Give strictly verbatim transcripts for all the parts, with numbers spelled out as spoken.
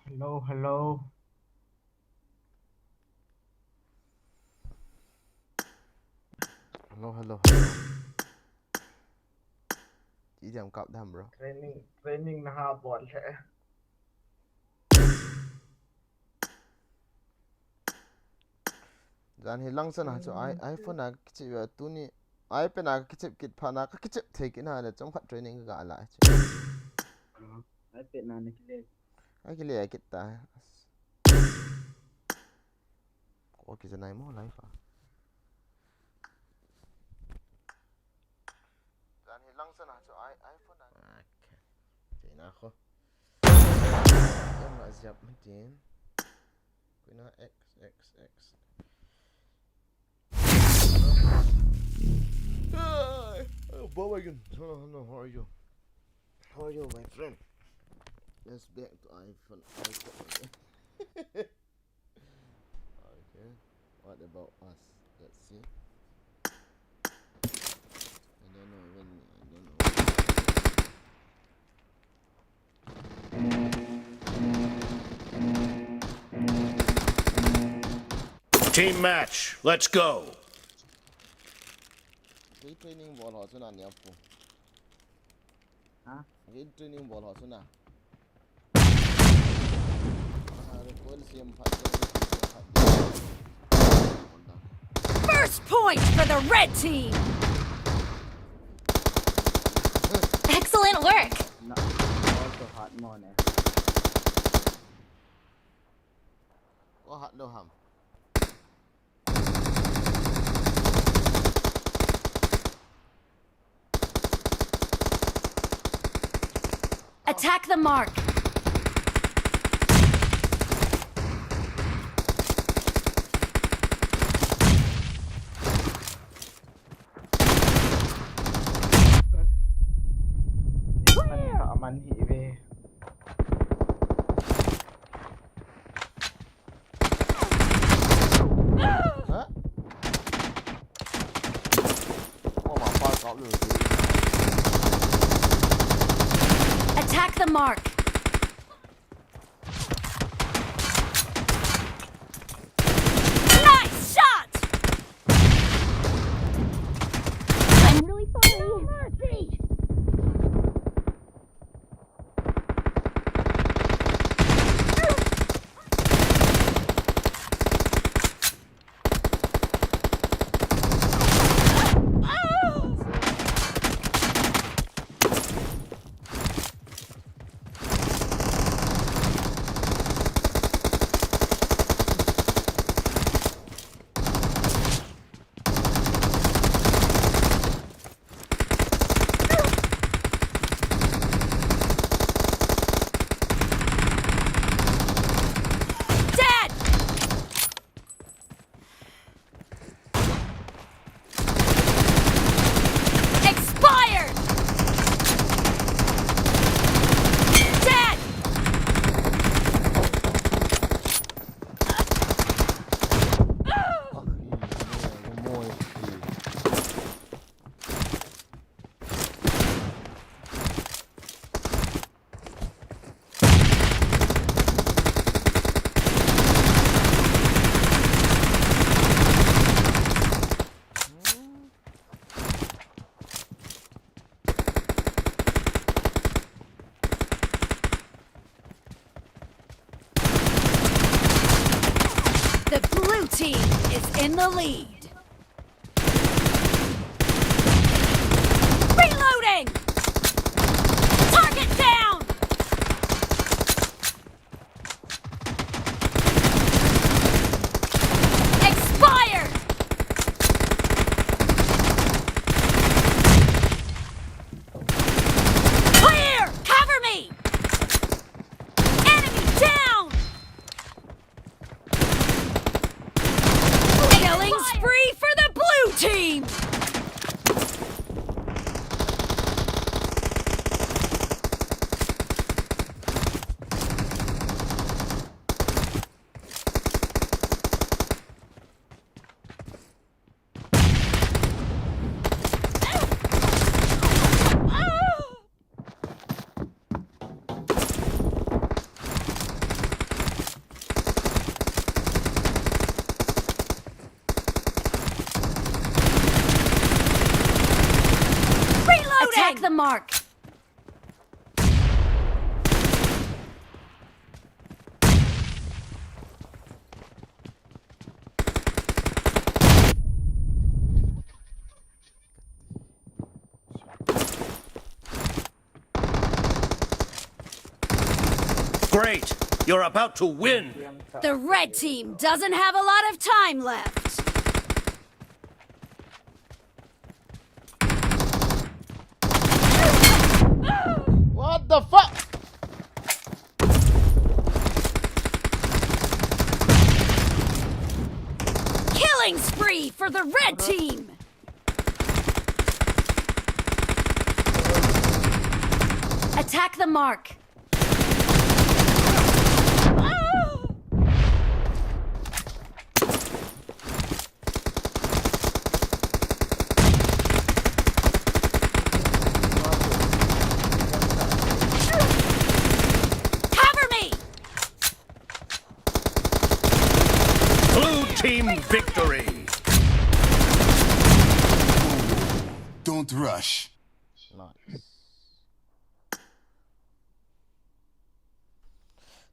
Hello, hello. Hello, hello, hello. Chi diam kap dam, bro. Training, training na ha bol le. Jan hi lang sana chu i, iPhone a kichep ve tuni. iPad a kichep kit pha na ka kichep thei kit na le chomkhat training ka la chu. iPad na na kile. A kile kit ta. Ko kijanai mo live a. Jan hi lang sana chu i, iPhone a. Okay. China kho. Yang la ziap matin. Kuina X, X, X. Hi. Oh, Bob again. Hello, hello, how are you? How are you, my friend? Let's back to iPhone, iPhone again. Okay. What about us? Let's see. I don't know even, I don't know. Team match, let's go. Kei training bol ho chu na nia pu. Ha? Kei training bol ho chu na. Ah, recoil siam phat, siam phat. First point for the red team. Excellent work. Na, bol to hat mo ne. Ko hat lo ham. Attack the mark. Aman hi ve. Ha? Oh, ma pa kap lo. Attack the mark. Nice shot. I'm really sorry. No mercy. Dead! Expired! Dead! The blue team is in the lead. Reloading! Target down! Expired! Clear! Cover me! Enemy down! Killing spree! Great! You're about to win! The red team doesn't have a lot of time left. What the fuck? Killing spree for the red team! Attack the mark! Cover me! Blue team victory! Don't rush. Nice.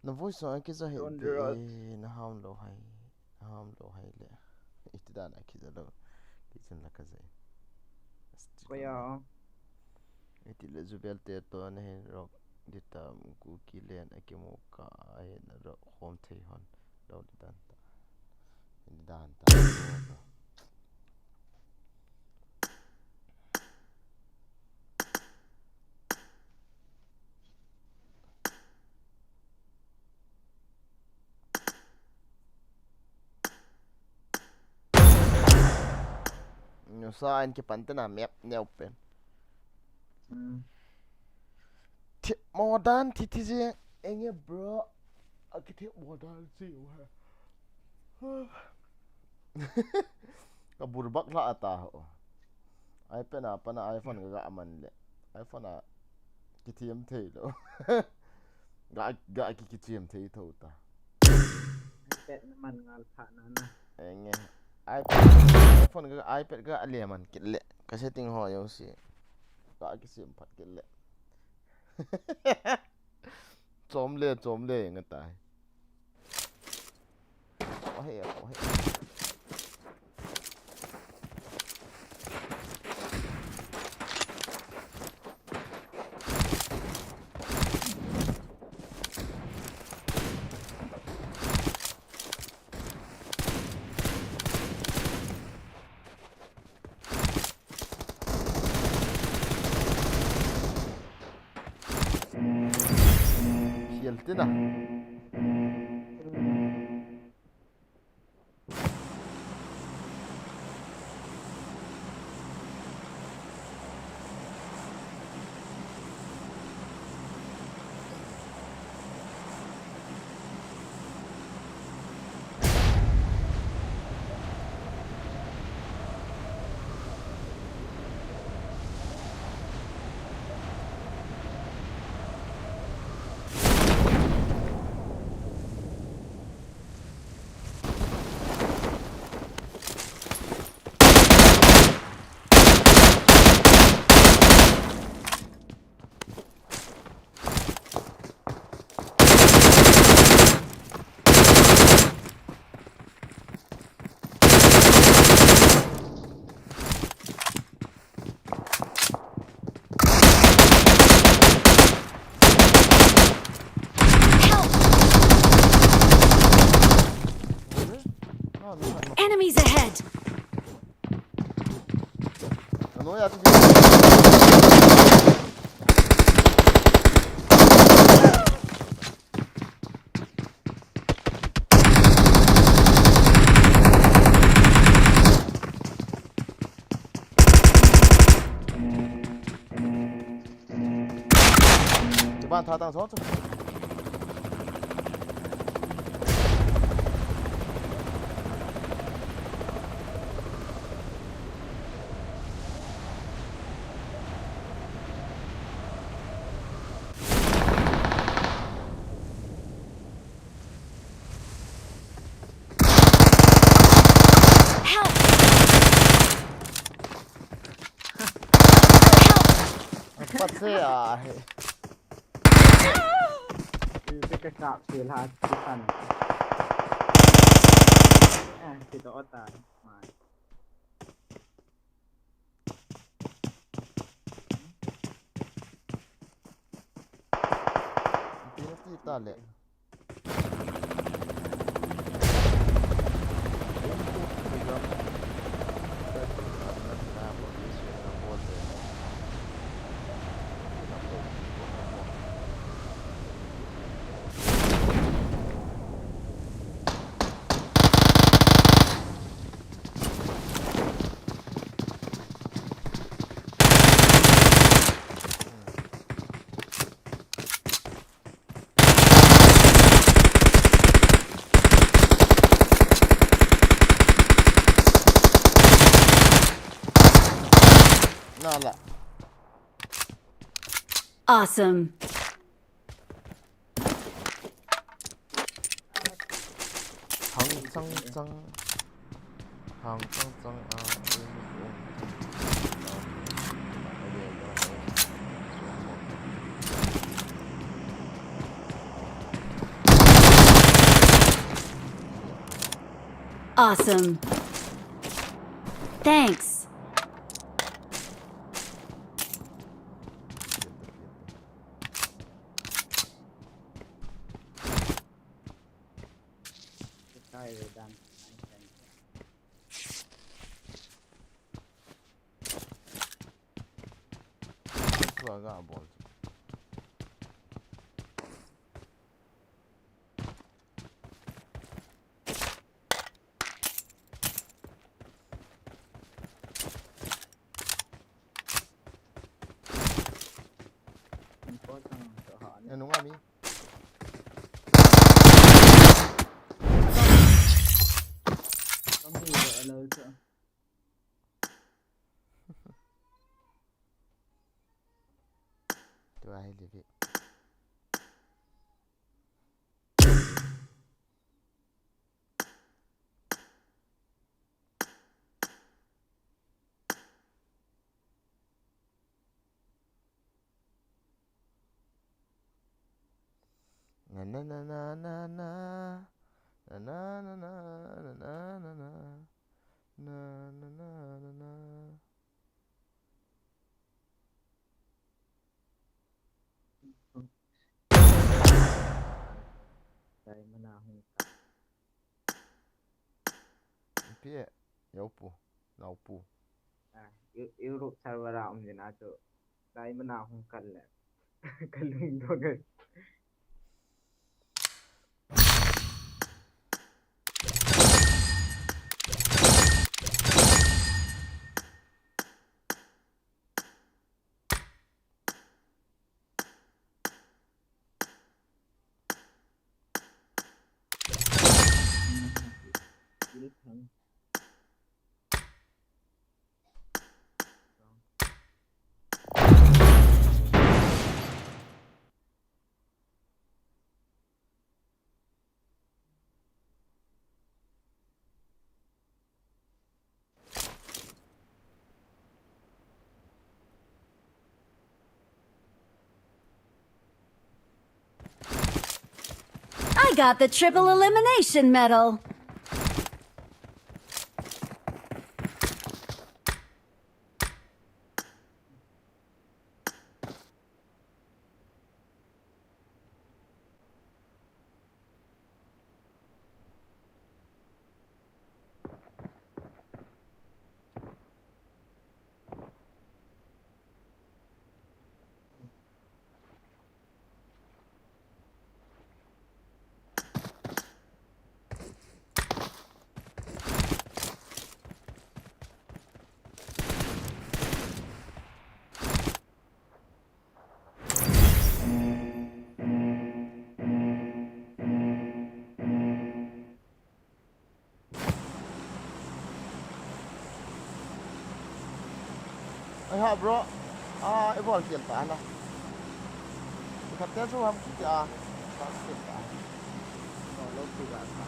Na voice a kija he. Don't rush. Na ham lou hai. Na ham lou hai le. Iti dan a kija lou. Kijin la ka jai. Ko ya. Iti le Jubel te to na hin rock di ta, Kuki len a kimu ka a hin rock hom thei hon. Lou di dan ta. Di dan ta. Nusa an kipan te na map neo pen. Hmm. Thi, modern thi thi je, enge bro. A ki thi modern si u ha. Ka burbak la ata ho. iPad a pana iPhone ka ga man le. iPhone a kithiam thei lou. Ga, ga ki kithiam thei tho ta. iPad na man ngal pha na na. Enge. iPad, iPhone ka, iPad ka ale man kit le. Ka setting ho yo si. Ga ki sim phat kit le. Chom le, chom le, nga tai. Ahe, ahe. Fiel te na. Enemies ahead! Kiban tha tang so chu. Help! Help! Patse a he. Ui, te ka kap te la, te tan. Ah, te to ta. Mai. Ti, ti, Tale. Nala. Awesome. Hang chang chang. Hang chang chang a. Awesome. Thanks. Tua ga bol. Important to ha. Anu nga mi. Kami ba alal sa. Tua hi live. Na na na na na na. Na na na na na na na na na. Na na na na na. Dai mana hung ka. Pi e, yau pu, nau pu. Ah, Eu-, Europe server a um jin a chu. Dai mana hung kal le. Kalung dong e. I got the triple elimination medal. Ai ha, bro. Ah, i bol kel ta la. I khat te chu ham ki a. Ka kel ta. Bol lo ki ga ka.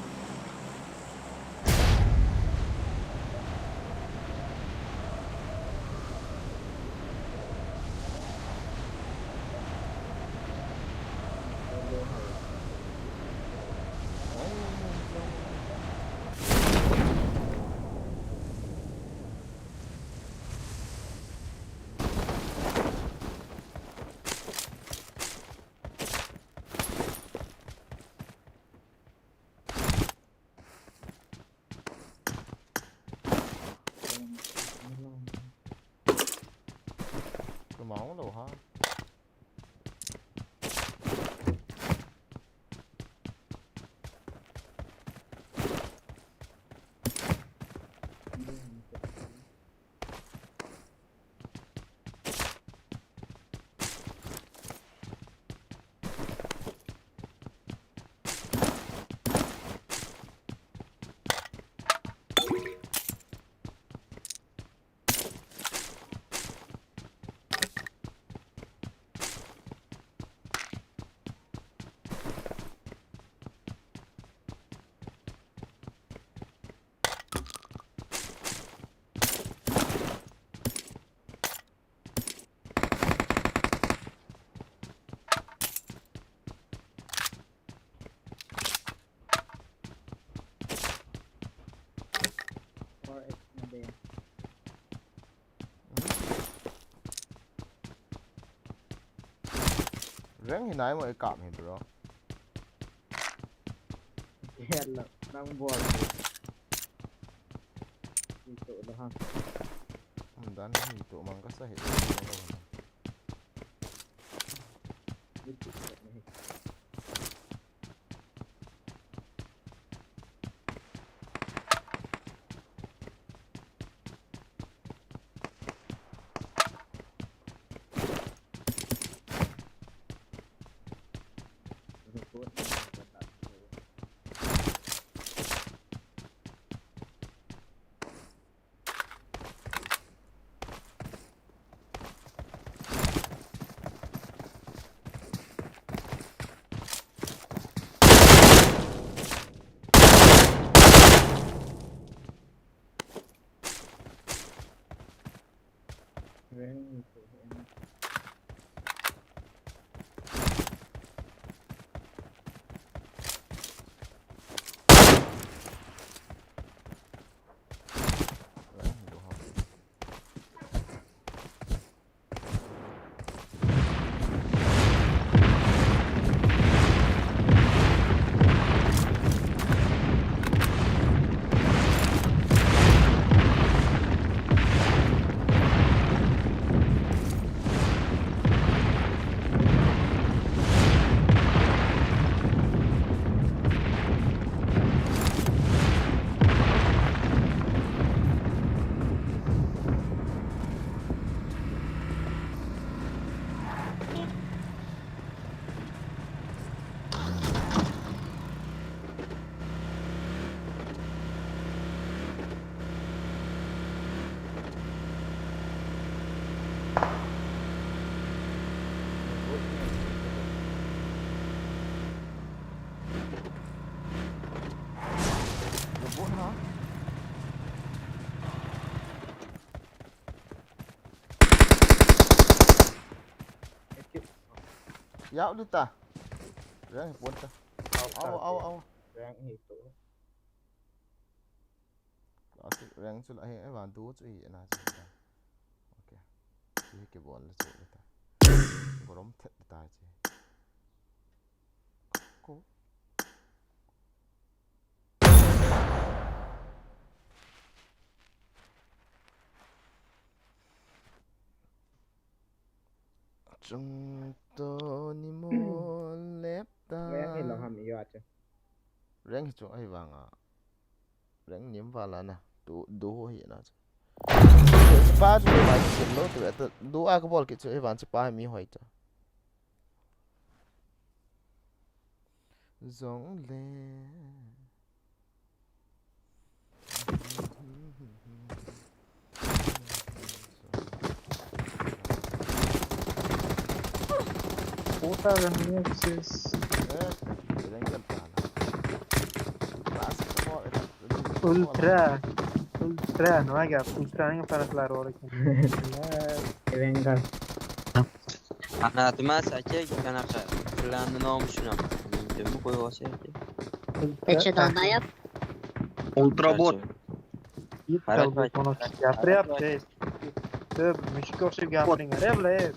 Rank hi nai mo, i kap hi, bro. Kaya lang, nang bol. Dito lang ha. Ang dami dito, mang ka sa hit. Dito lang ha. Yau di ta. Rank hi pon ta. Au, au, au, au. Rank hi to. Classic rank chu la hi, eh, van tu chu hi na chu da. Okay. Hi ke bon le chu le ta. Gorom thet ta chi. Ko. Chung to ni mo lep ta. Rank hi lo ham i ya che. Rank hi chu ahi vang a. Rank nim vala na. Tu, du ho hi na chu. Pa chu mai sim lo tu ta. Du a ka bol ki chu ahi vang chu pa mi hoi ta. Zong le. Puta, ganun yan, sis. Ultra. Ultra, no, aga, ultra, nga para klaro, ora. Venga. Ana, tuma sa che, kana ka, plan no, shuna. Tuma ko yo se. Ultra. Eche, donda yap. Ultra bot. Para para. Kono siya, pre, update. Te, mishko se gambling, are, ble.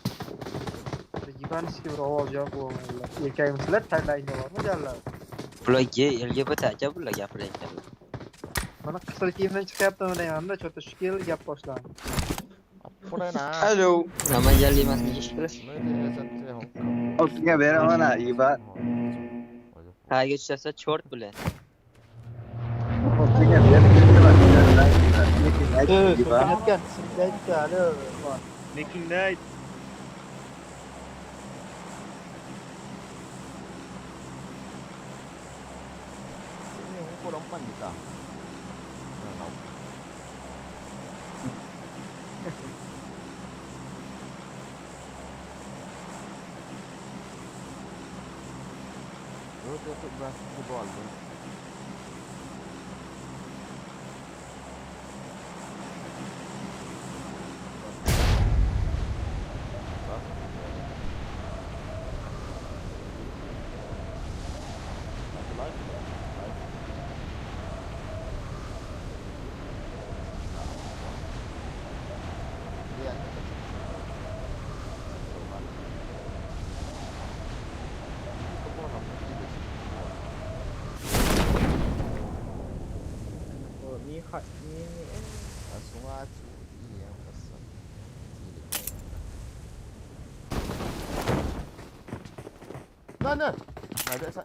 Te, jiban si bro, ho, jo, ko, ye kai, muslet, thai, lai, jo, mo, jala. Pula ye, ye, ye, bata, ja, pula, ya, pula, ya. Mana, kasal team ne, chikap, to, ne, amna, chota, skill, ya, posla. Hello. Nama jali mas ni. Okay, bera mana iba. Hai, ke sa short pula. Okay, bera mana. Making night. Sini hong ko lampan kita. Nah, no. Yo te tu basketball tu. Khat ni ni eh. Asunga chu i yang pasal. Ti le. Na, na. Na, de sa.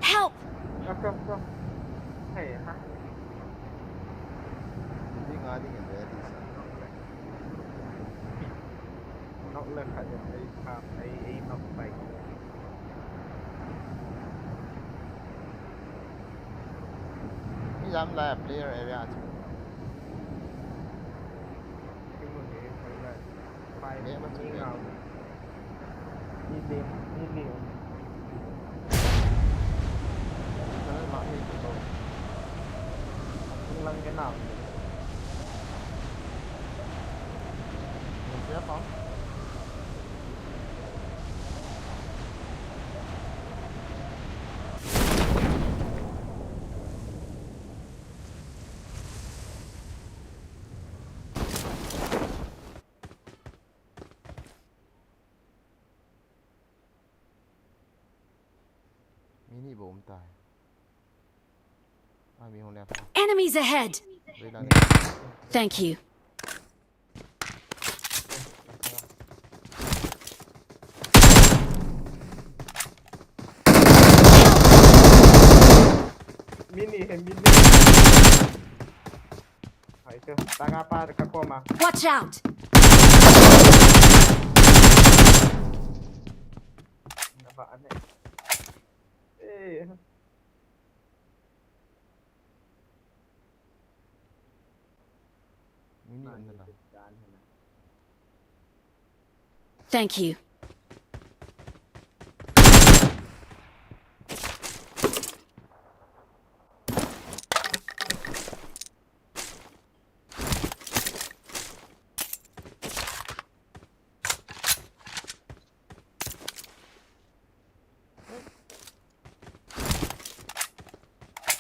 Help! Help! Come, come, come. Hey, ha. Hindi nga din yung ready sa. Knock le khat in ei, ei knock pai. Mi jam lai player area chu. Five. Mi ma chu. Ni le, ni le. Kana ma mi ko. Lang ke na. Ni sia pa. Mini bom tai. Ah, mi hung left. Enemies ahead! Wait lang. Thank you. Mini hai, mini. Hai tu, tanga pa ka koma. Watch out! Naba ane. Eh. Thank you.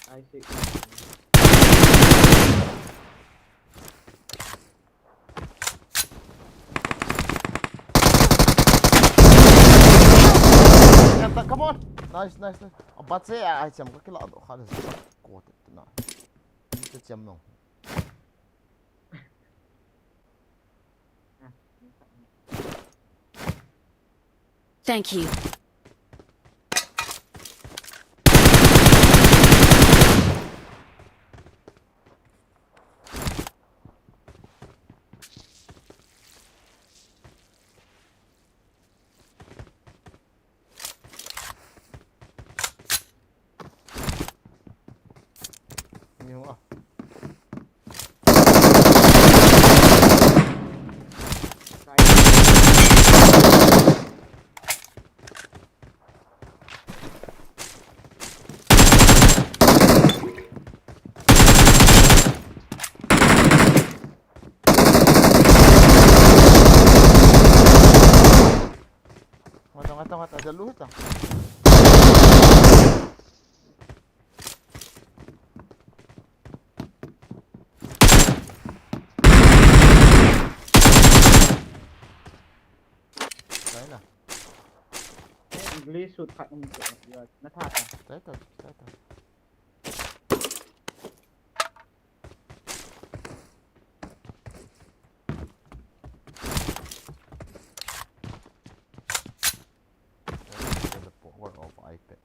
I see. Come on. Nice, nice, nice. Abat se, ai cham ka kila do khan sa ko te na. Ni te cham no. Thank you. Ngata, ngata, ngata, jalu hita. Lain lah. English sut khat um tu, ya, na tha ta. Lain ta, lain ta. Let me get the power of iPad.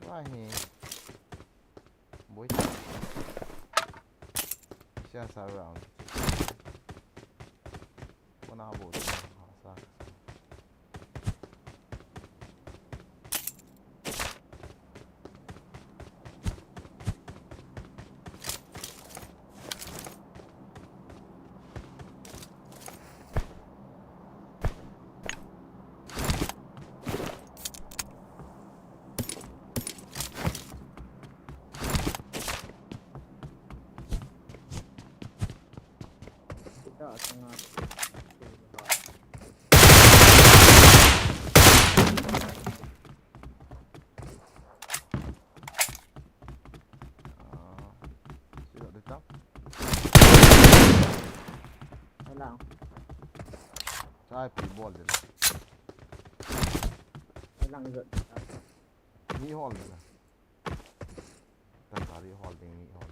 Tua hi boi ta. Sia sa round. Kona boi ta. Sa. Kita asanga. Ah, sila dita. Alang. Sai pi bol dita. Alang jot dita. Ni hol dita. Tan tari hol ding ni hol.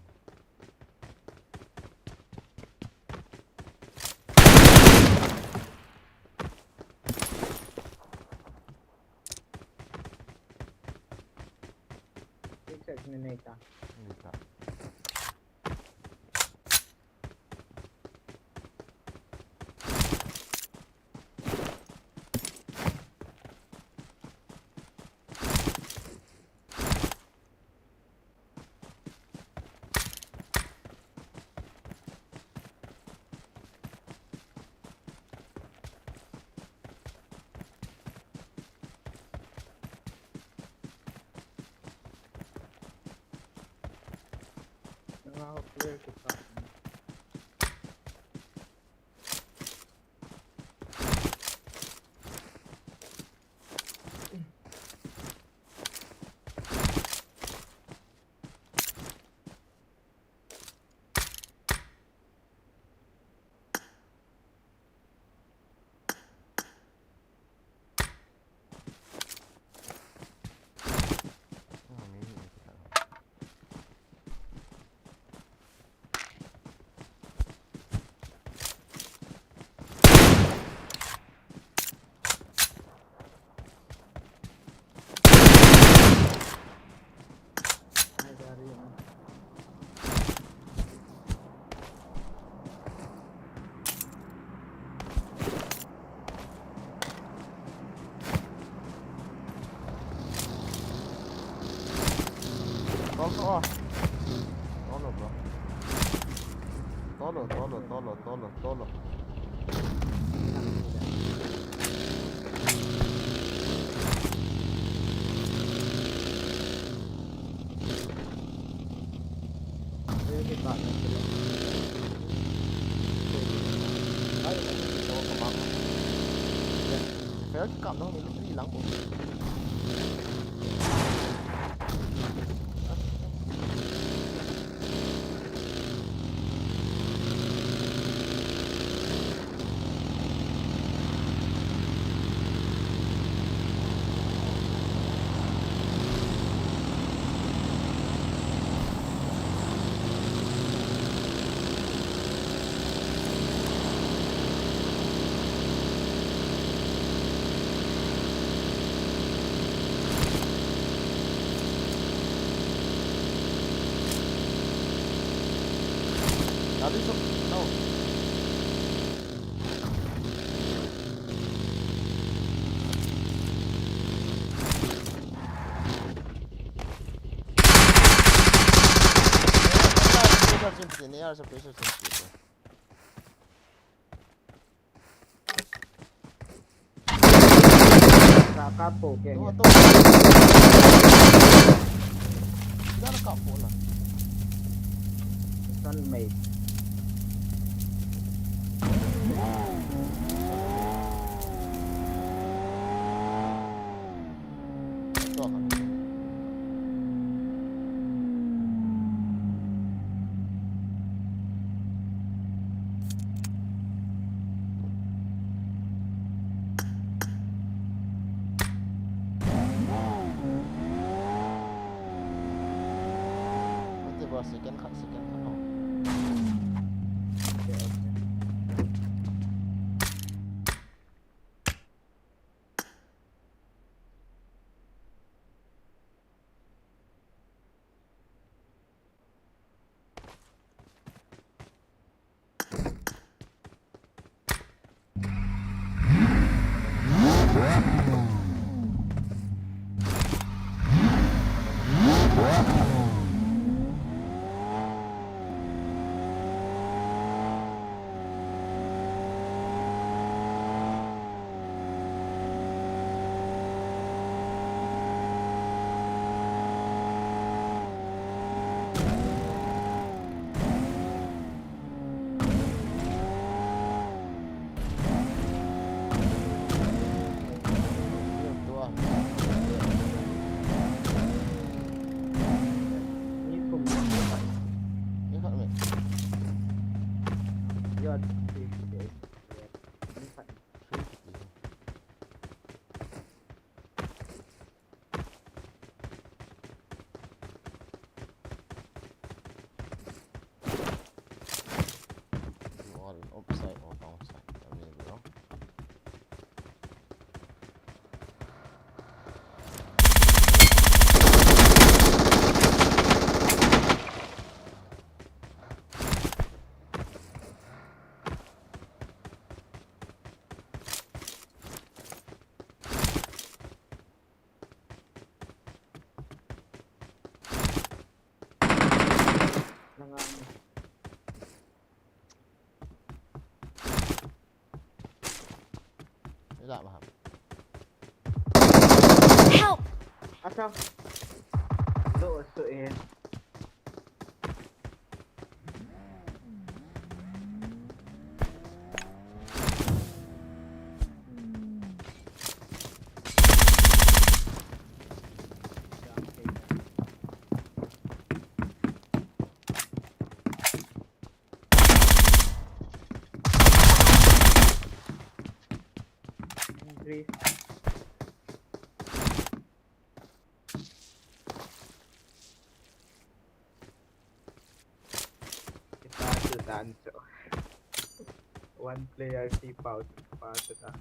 Picture ni nei ta. Nei ta. Nanga ho player ke saath. Tolo, tolo, bro. Tolo, tolo, tolo, tolo, tolo. Ayun, kita na sila. Fire kikapna ho military lang ko. Gari so, no. Pressure change kit, A R sa pressure change kit. Kakapo ke. Tuh, tuh. Dah kapo lah. Sunmate. Second khat, second khat. You are in upside or downside. Tell me, bro. Help! Asa. Lo so eh. Three. Kita sudah anso. One player, three pound. Kita sudah.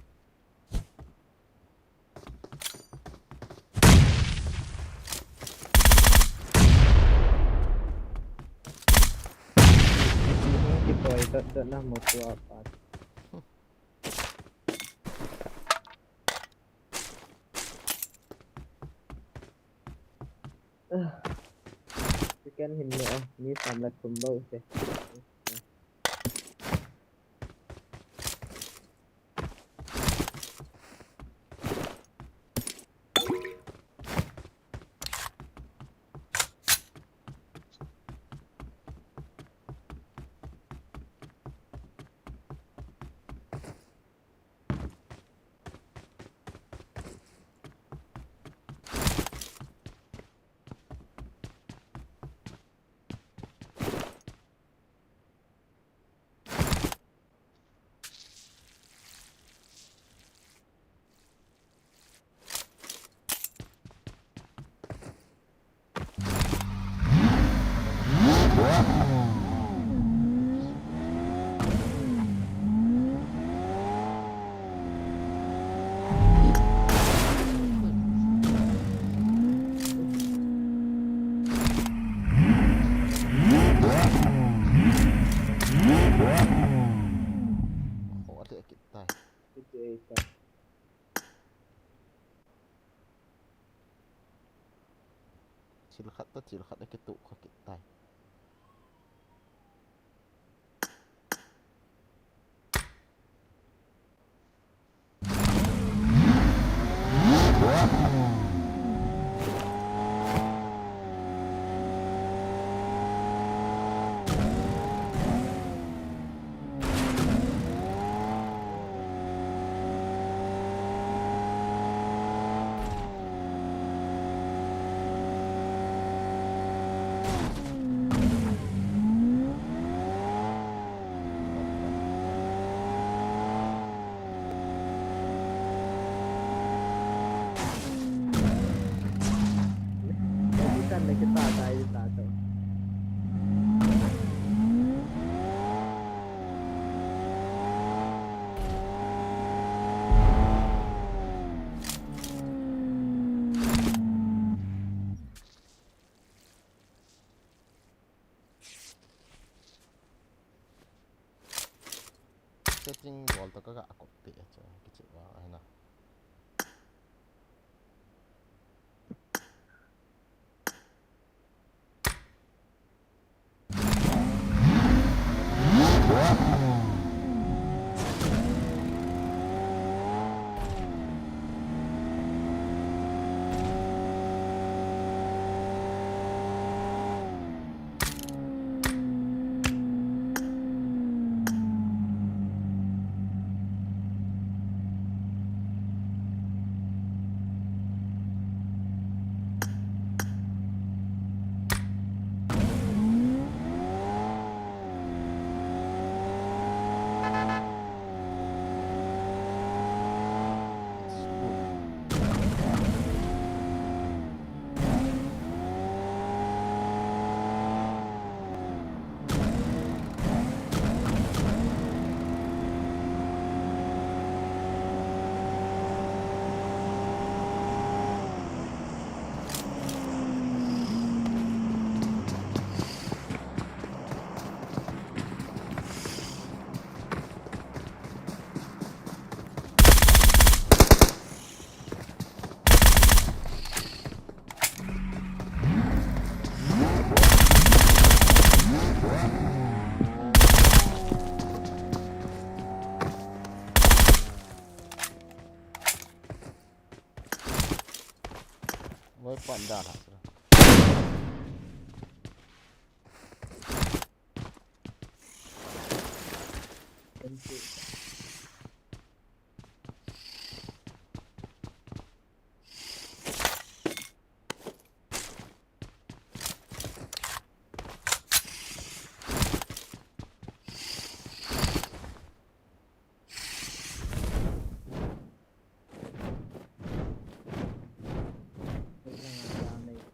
Kita itu dah nama tua apa? Second hin le, oh, mi samlat kumbo se. tai. Thil khat toh thil khat akitoh kha kit tai. Setting bol toh kaga copy chu kicheh vang ahi na. Loi pan da tha. Thank you. Wait lang ah, dami.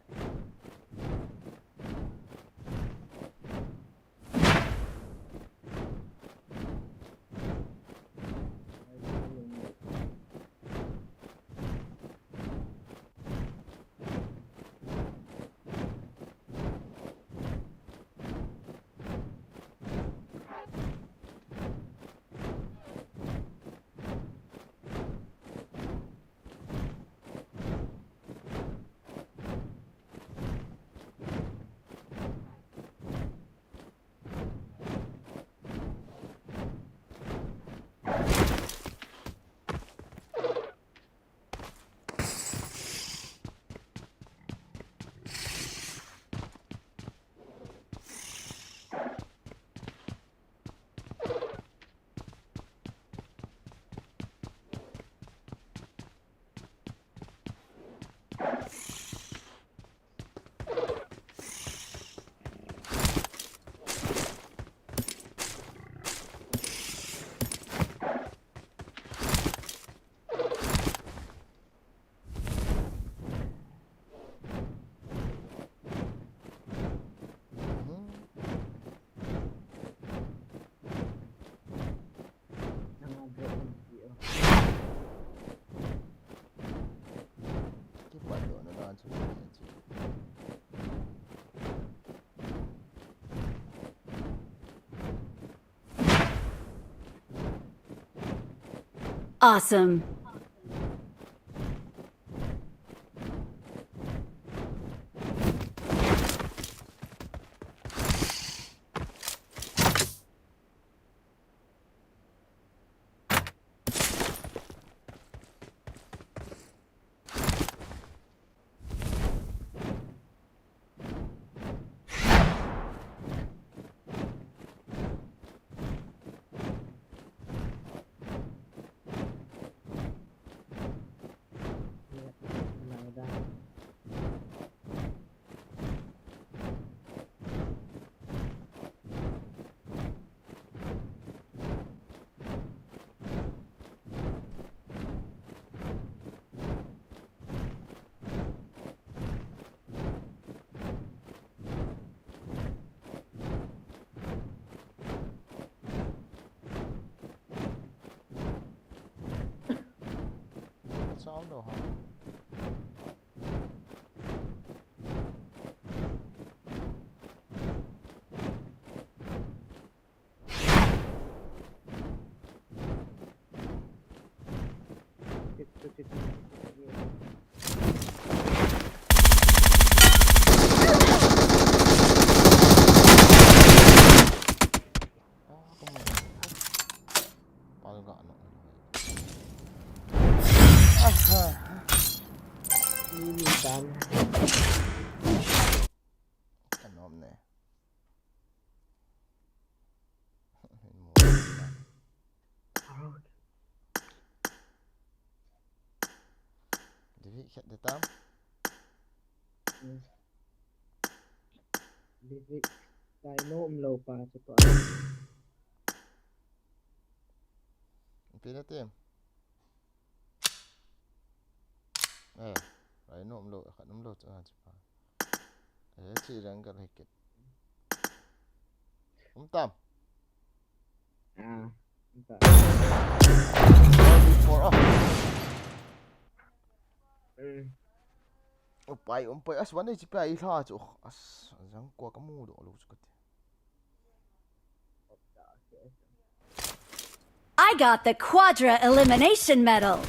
Awesome. Sao đâu hả? Palga no. Aha. Ni ni tan. Kanom ne. Divi khat de tam. Divi tai no um lo pa chu to. Pina tem. Eh, rai nom lo, khat nom lo chu, ah, chu pa. Eh, chi rang ka hikit. Um tam. Ah, um tam. Four, oh. Hmm. Upai, upai, as one H P ai lha chu. As, jang ko ka mu do lo chu ka ti. I got the quadra elimination medal.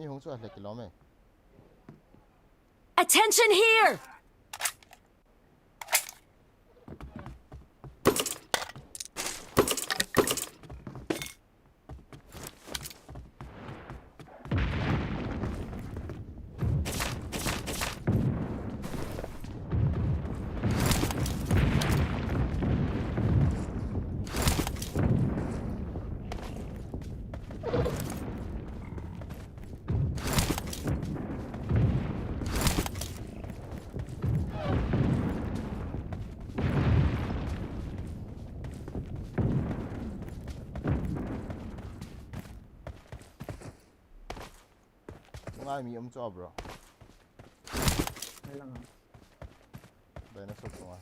Ni hung chu a le kilom e. Attention here! Tunga mi um chu a, bro. Ai lang a. Dinosaur tunga.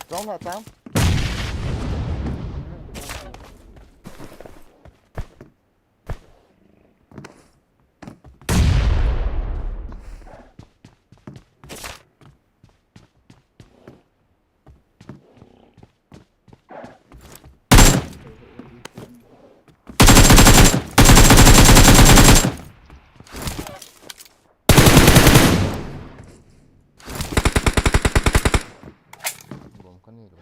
Chong lah chang. Bom ka nei lou.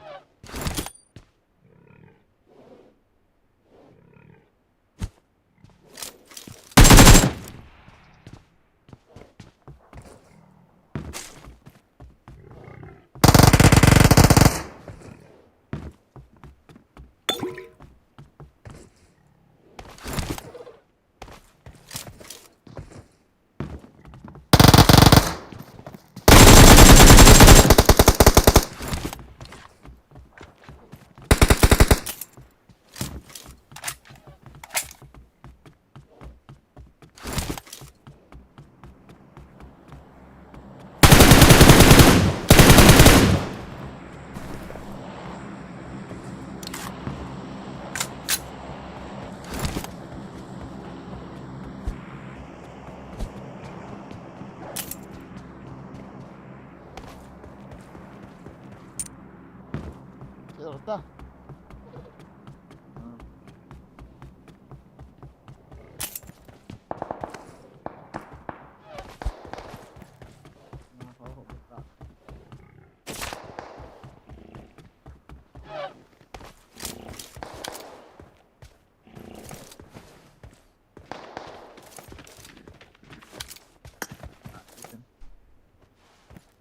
Kaya ta.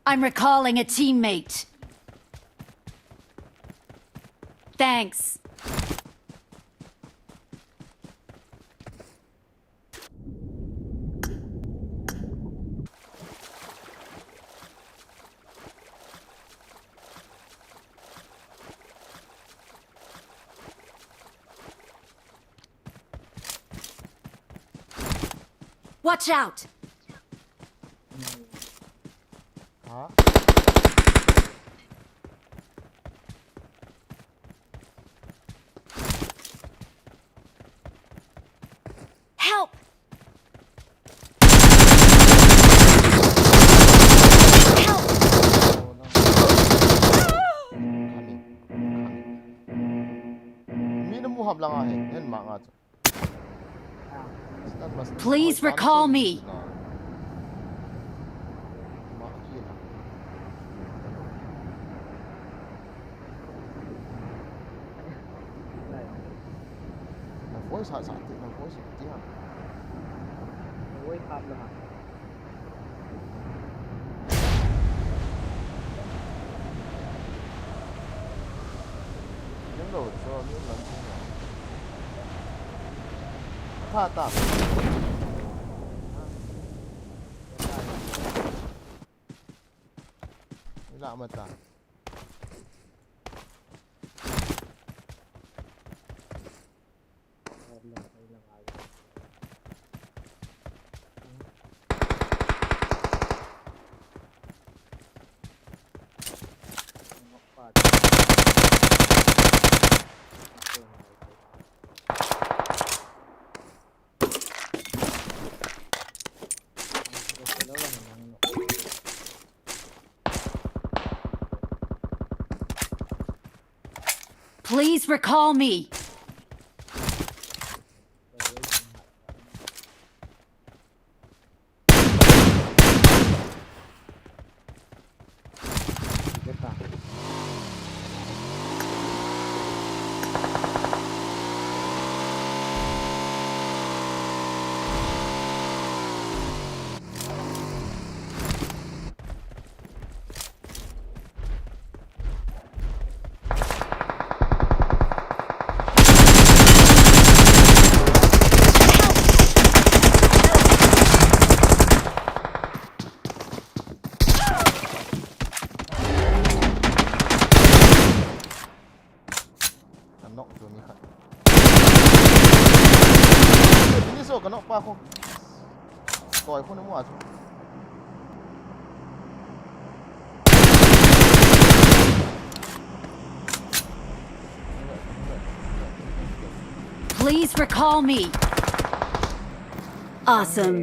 I'm recalling a teammate. Thanks. Watch out! Hah? Help! Help! Coming. Coming. Mi na mu hap lang ahi, hen ma nga chu. Please recall me. Na voice ha sa ti, na voice ti ha. Voice ha lo ha. Hello, so, mi lang. Pha ta. Ila mata. Please recall me. Ka knock chu mi khat. Ni so ka knock pa ko. Koi ko ni mo a chu. Please recall me. Awesome.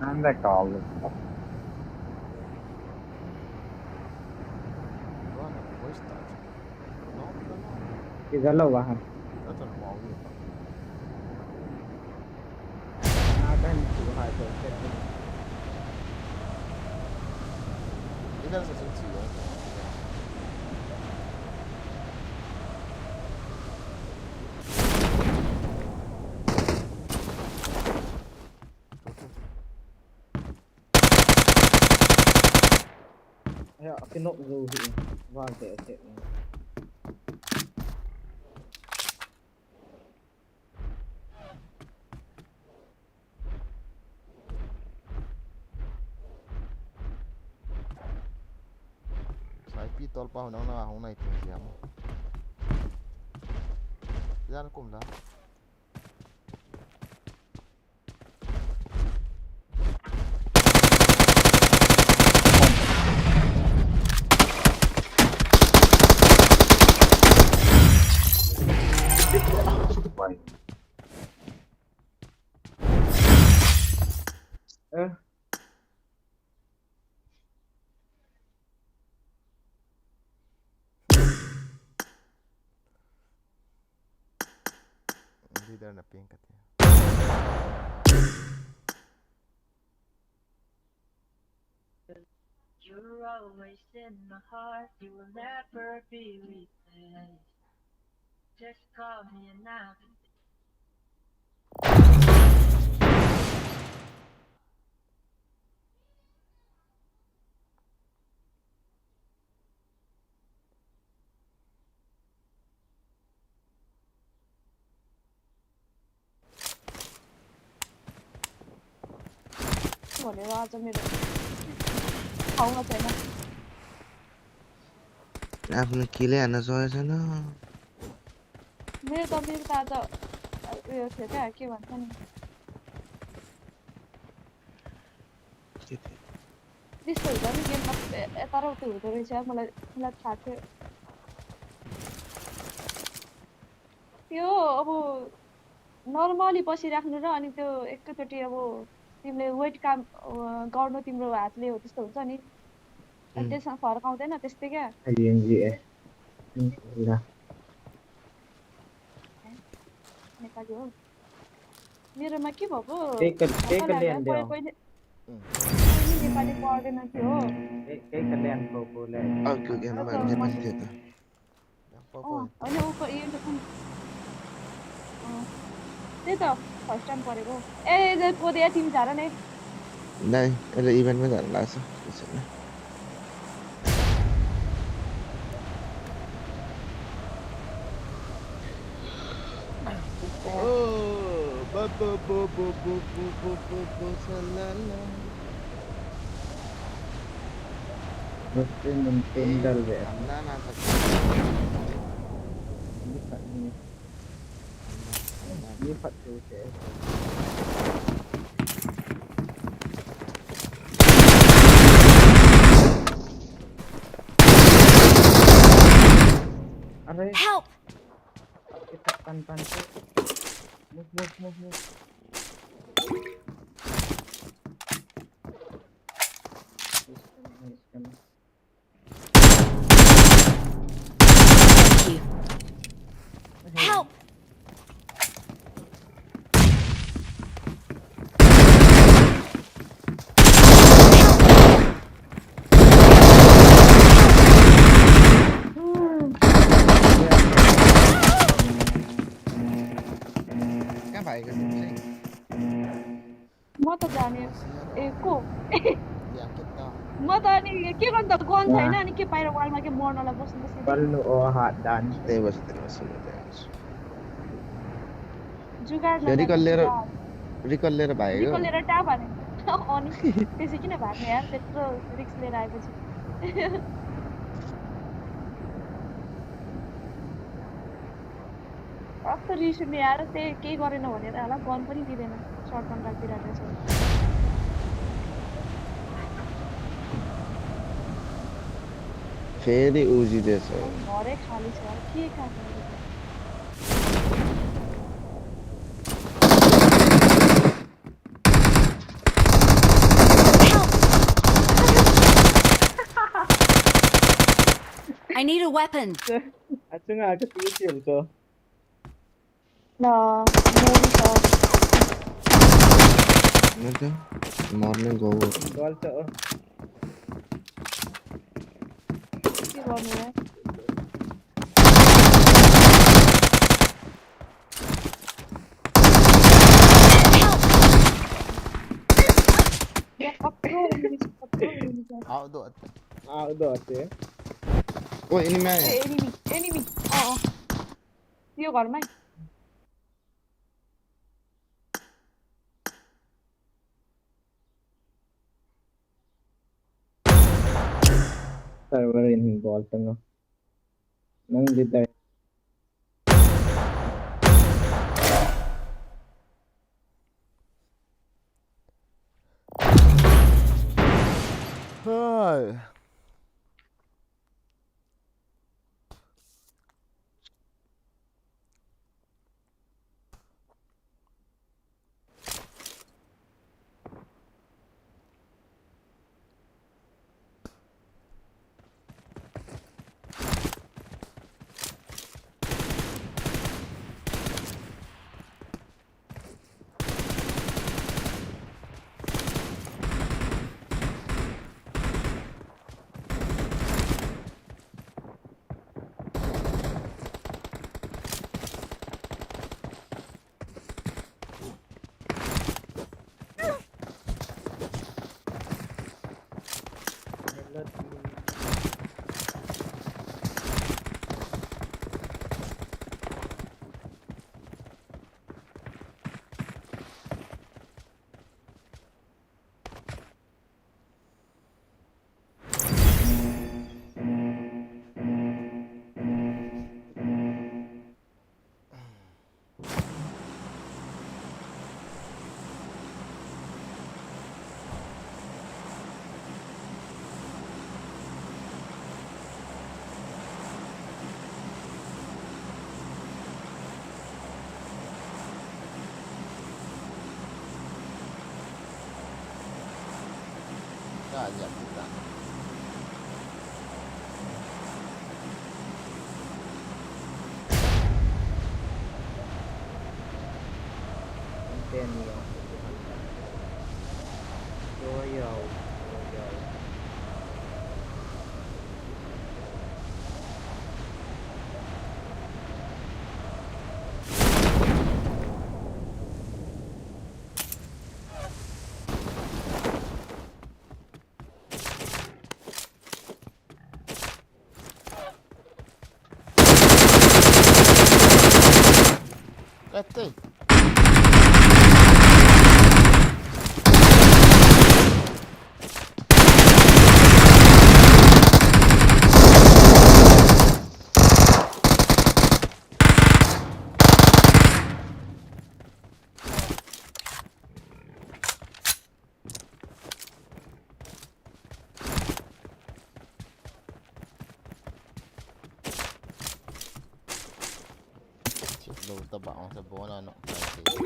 Anda kaldı. Kiza lo wahan. Nada ni tu ha to. Idan sa sun siya. Aya, akinok zo hi. Vang te ate. Saipi tolpa hung nang na hung nai ting siam. Yan kum la. Eh. Leader na ping kati. You're always in my heart, you will never be replaced. Just call me and I'll be आपने किले आना सो ऐसा ना। मेरे तो अभी बता दो। ये थे क्या, क्या बनता नहीं? This is the game of, eh, taro tu tu re cha mala mala thate. Yo, अब normally बसिराख्नु र अनि त्यो एकैचोटि अब तिमीले वेट काम, अ, गर्नु तिम्रो हातले हो त्यस्तो हुन्छ नि। अनि त्यसमा फरक आउँदैन त्यस्तै क्या? नेपाली हो। मेरोमा के भएको? कोही, कोही, कोहीले नेपाली पढ्दैन थियो हो। त्यही त, फर्स्ट टाइम परेको। ए, ए, को दिया तिमी झार नै। नहीं, अरे इवेंट में जाने लगा सा, किसी ने। Bo, bo, bo, bo, bo, bo, bo, bo, shalala. Nuntin, nuntin, eh, dal ve. Anda na tak. Ni khat ni. Anda, anda. Ni khat tu te. Are. Help! Kita tan, tan, tan. Move, move, move, move. Thank you. Help! Kya bhai ka tum se? Mata jane. Eh, ko. Ya, kita. Mata ni, ke kon ta kon thai na, ni ke paira wal ma ke mor na la bos bos. Bal nu o hat dan. Te bas, te bas, te bas. जुगाड ये लगा रिकॉल ले रहा, जुगाड। रिकॉल ले रहा भाई। रिकॉल ले रहा, क्या बात है? ऑन ही। कैसे की ना बात है यार, तेरे तो रिस्क ले रहा है कुछ। अब तो रिस में यार, ते के करे ना होने वाला, गन पर ही दे देना, शॉटगन रख दिया रहता है। फेरि उजी देछ। अरे खाली छ, के का खाली छ? I need a weapon. Achunga ka ti ti to. Na, mori ka. Nada. Morning go. Gol to. Ki gol ne? Ya, patron, patron. Outdoor. Outdoor, eh? Oh, enemy. Eh, enemy, enemy. Oh, oh. Yo, gol mai. Server in bol tanga. Nang di dai. Hai. Kaya kita. Continue. Royal, Royal. Ete. Ba ong sa bona nok tai te.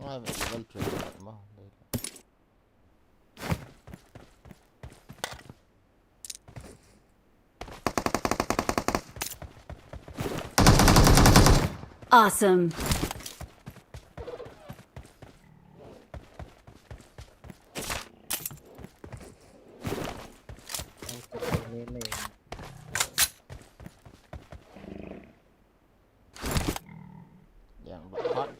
Ai, level three ma. Awesome. Yang ba hot.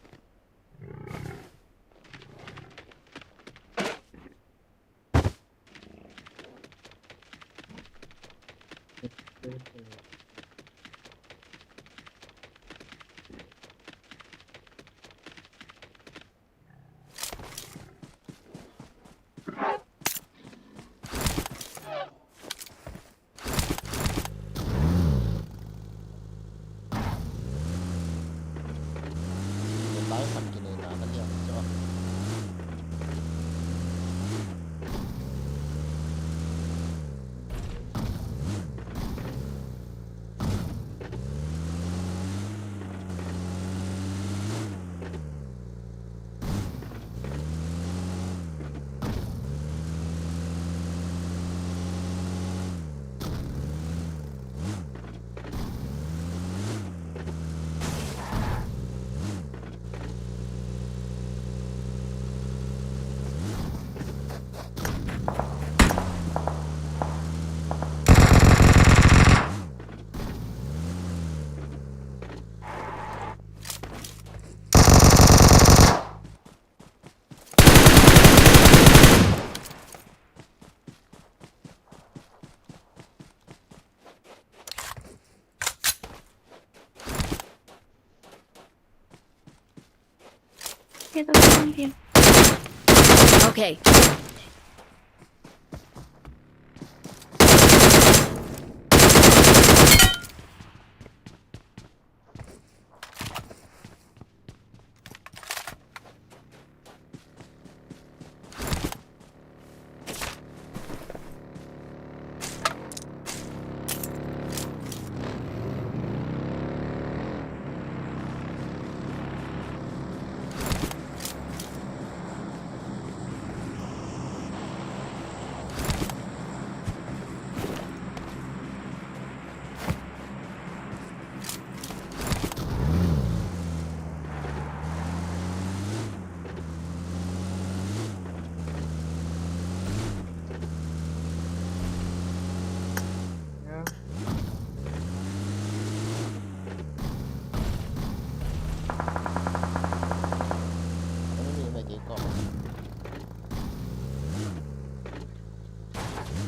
Okay.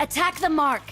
Attack the mark.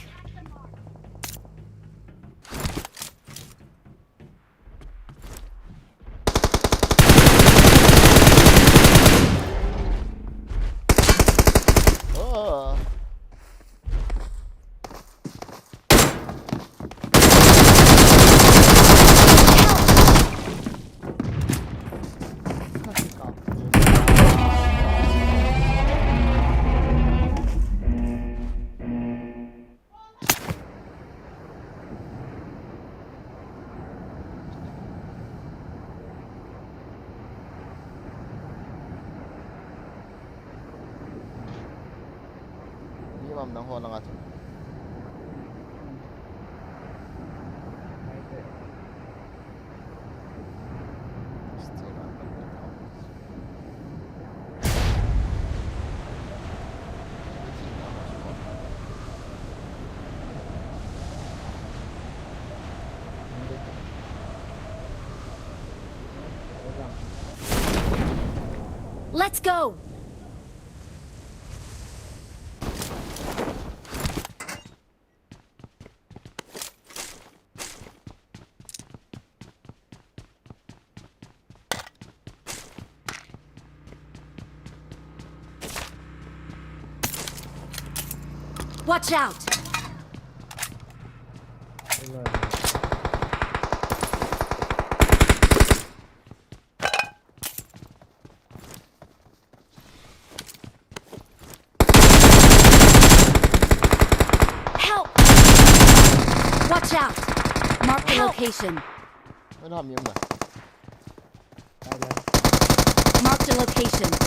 Let's go! Watch out! Help! Watch out! Mark the location. Mark the location.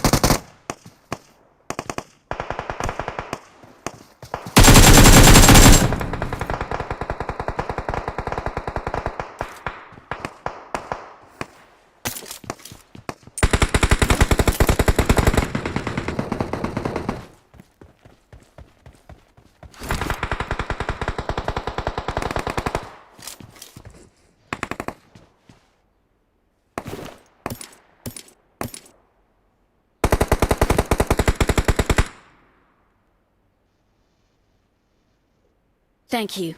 Thank you.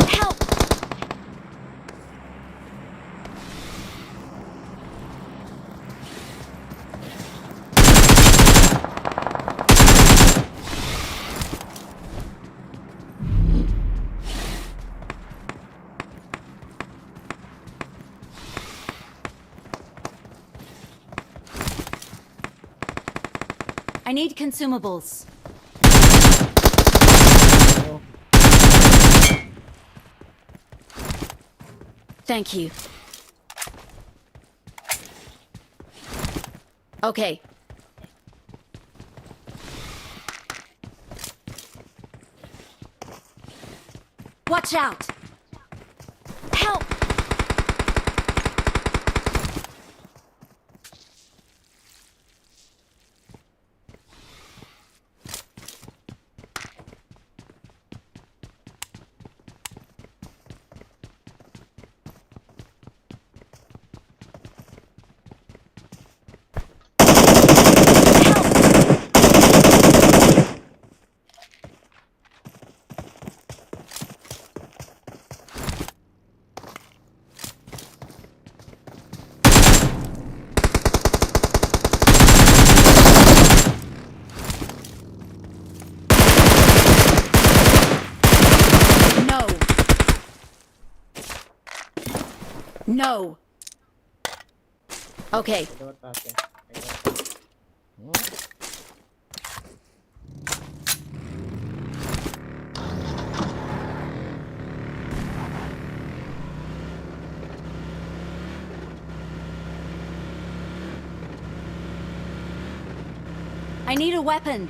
Help! I need consumables. Thank you. Okay. Watch out! Help! No. No. Okay. I need a weapon.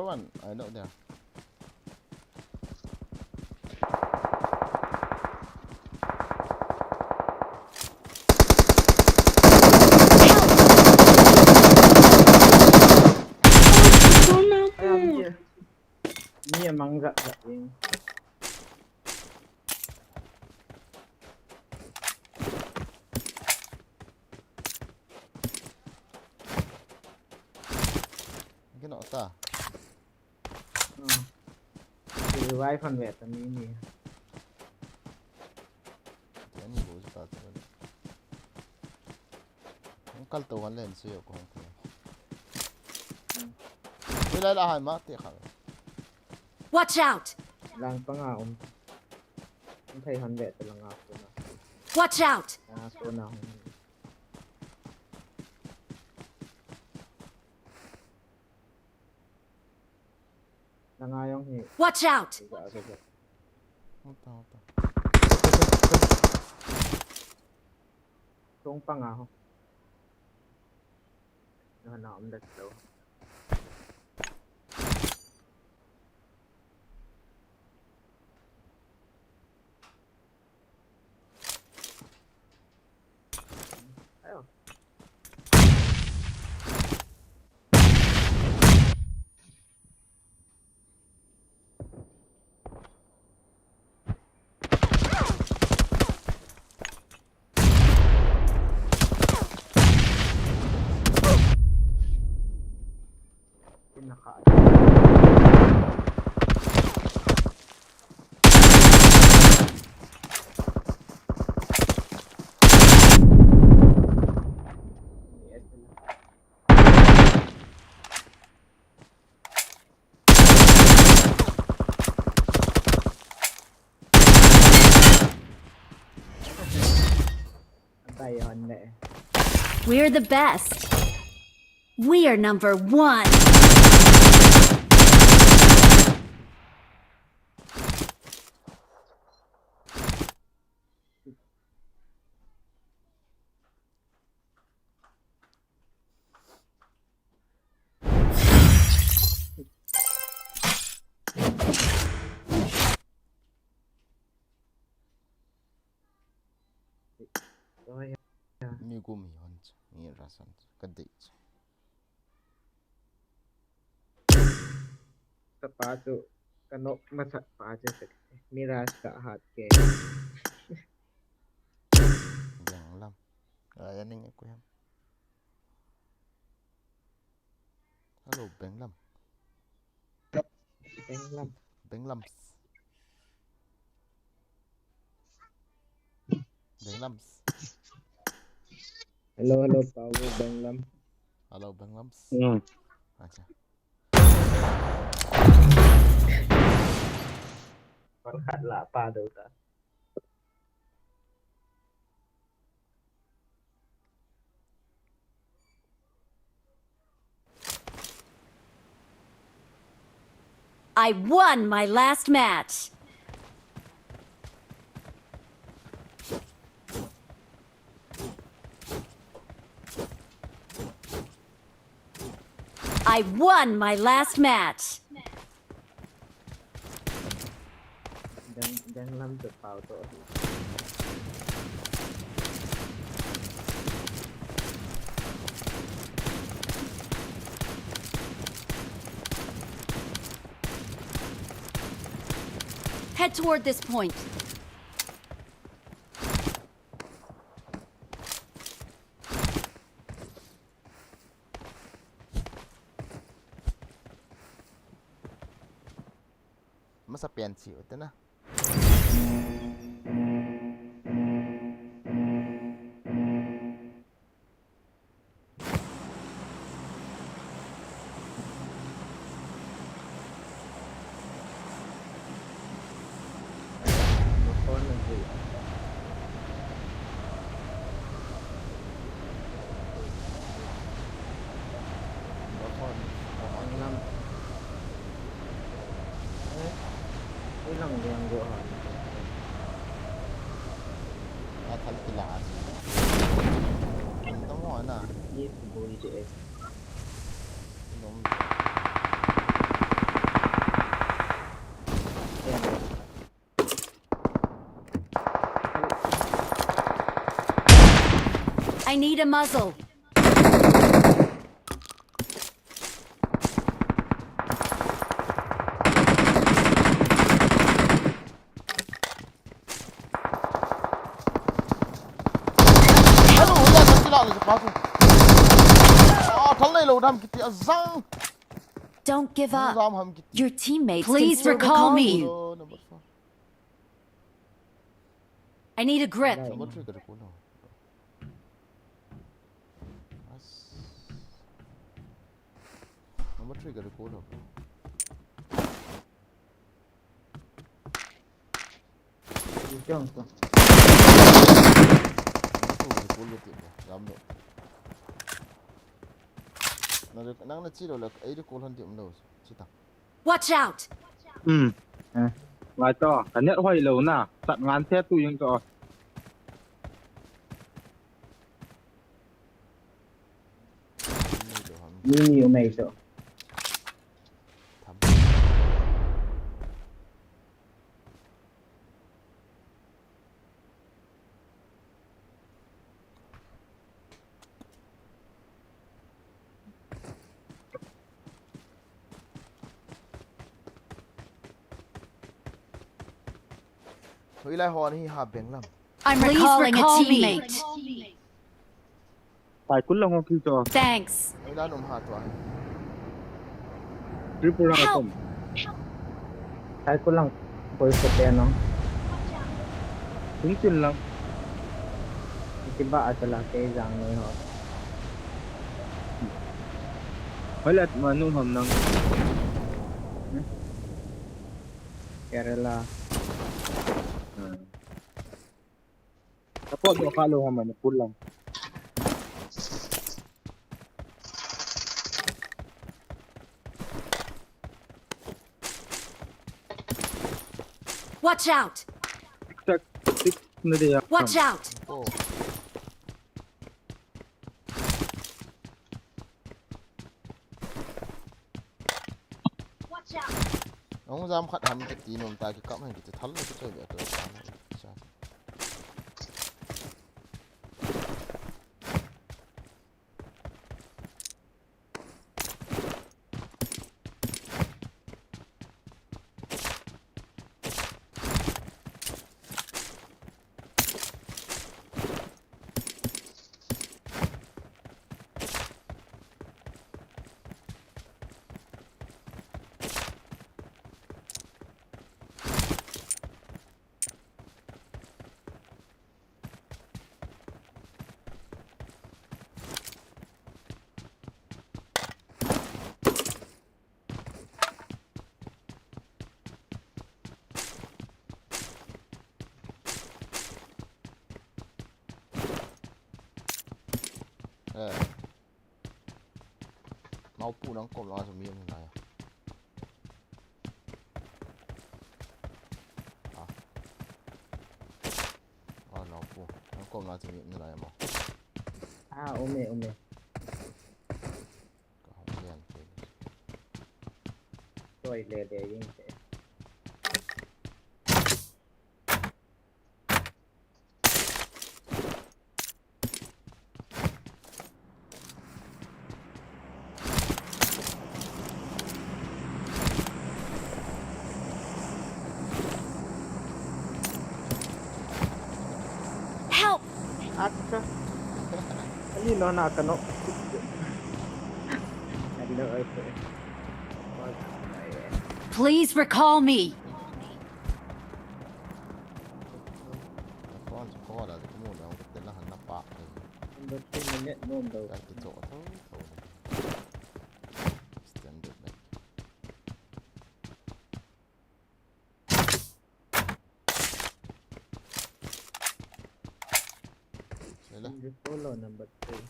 one. I know there. Help! Help! Help! Ni a mang zat zat ding. Kino ta. Hmm. Revive han ve ta ni ni. Ani bo ta ta. Kal to han len se yo ko. Ni lai la hai ma te kha. Watch out! Lang panga um. Thei han ve ta langa ko na. Watch out! Ah, ko na. Langa jong hi. Watch out! Hold on, hold on. Tung panga ho. Na na um da lo. Ayo. We're the best. We are number one. Ni gum hi hon chu, ni rasan chu, ka dei chu. Tapa chu, ka nok masat pa chu, Mirage ka hat ke. Benglam. Ai, aning e kuiam. Hello, Benglam. Benglam. Benglams. Benglams. Hello, hello, Pau, Benglam. Hello, Benglams. Hmm. Acha. Par khat la pa do ta. I won my last match. I won my last match. Dang, dang lam chu pau to. Head toward this point. Masa pian si uta na. Need a muzzle. Hello, hola, sa kila le pa su. Ah, thal nei lo dam kiti a zang. Don't give up. Zam ham kiti. Your teammates Please can still recall recall me. Oh, number four. I need a grip. Number three ka recall. Number three ka recall. Number two ka recall. Lam lo. Nang na chi lo la, ei recall han ti um lo. Chi ta. Watch out! Hmm. Ngai to, ka net hoi lo na. Sat ngan the tu jeng to. Ni ni umei to. Hoilai hon hi ha beng lam. I'm recalling a teammate. Pai kul lang ho ki to. Thanks. Hoilai nom ha to. Tripura kom. Pai kul lang. Koi sa te no. Tung tin lang. Kiba atala ke jang ni ho. Hoilai ma nu ham nang. Kerala. Support mo ka lo ham Manipur lang. Watch out! Tic tac, tic na de ya. Watch out! Oh. Nong jam khat ham kiti nom ta ki kap han kiti thal le ki choi be to. Eh. Mau pu nang kom la sumi na ya. Ah. Ah, mau pu nang kom la sumi na ya mau. Ah, ume, ume. Ka hong lian te. Toi le le ying te. Help! Acha. Ani no na ka no. Ani no ai ko. Please recall me. Phone chu call la, ka mu la, ka tel la han na pa. Number three minute no do. Ka ki cho tho tho. Standard na. Sila. Number four lo number three.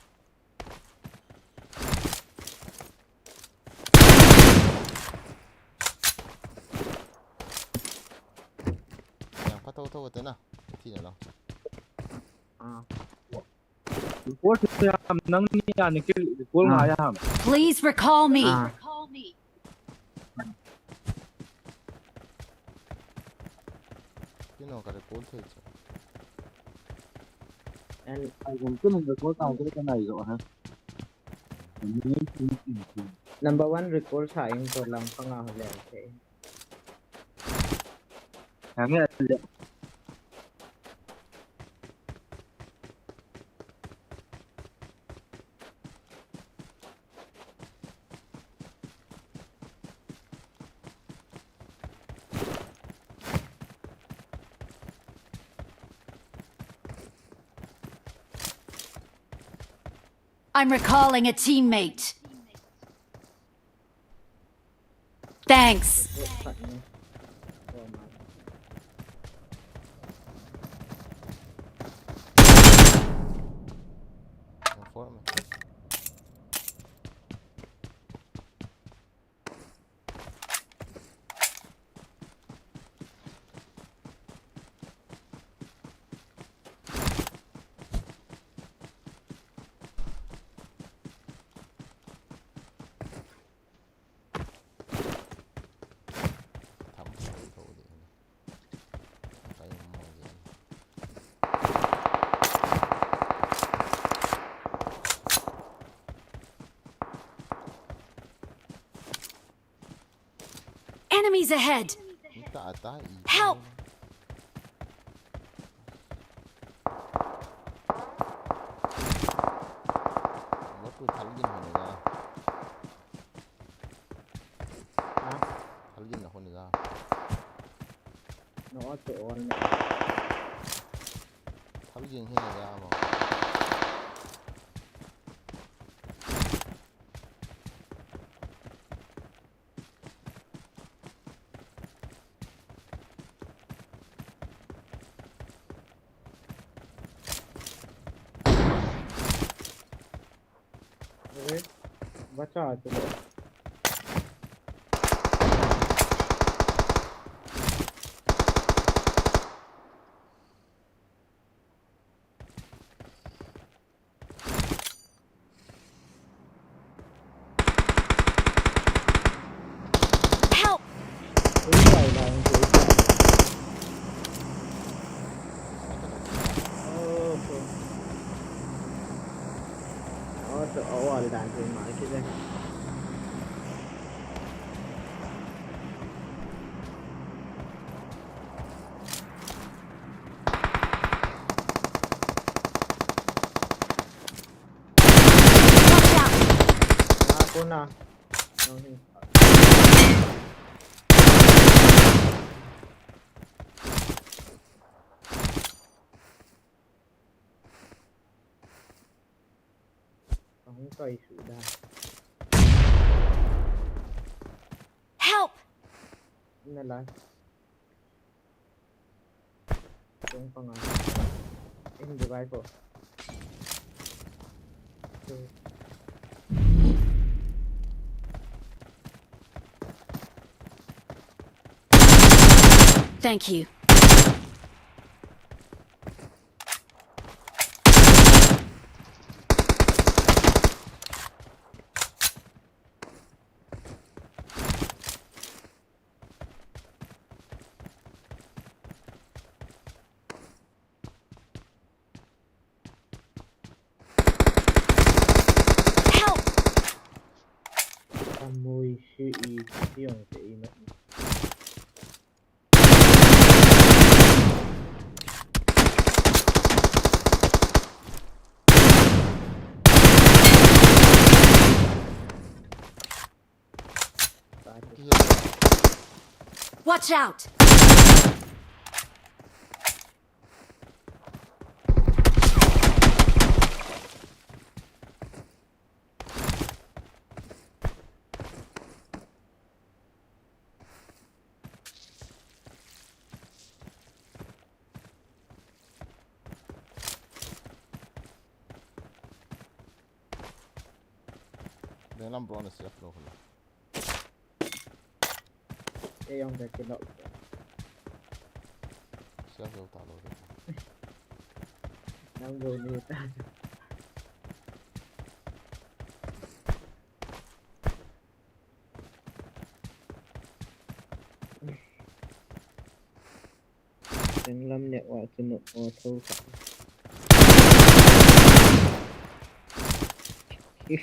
Yang pa tho tho te na. Ti na lang. Ah. Report ya ham nang ni ya ni ki report nga ya ham. Please recall me. Ah. Kino ka recall thei chu. And I can put in the call counter can I go, huh? Number one recall sa in to lang panga ho le. Okay. Hang in. I'm recalling a teammate. Thanks. Enemies ahead! Help! Help! Thank you. Watch out! Dang lam bro na siap lo khala. Ei, ang ka kinok. Siap lo ta lo. Nang bo ni ta. Tenglam neo a chu nop o tho kha. Azam.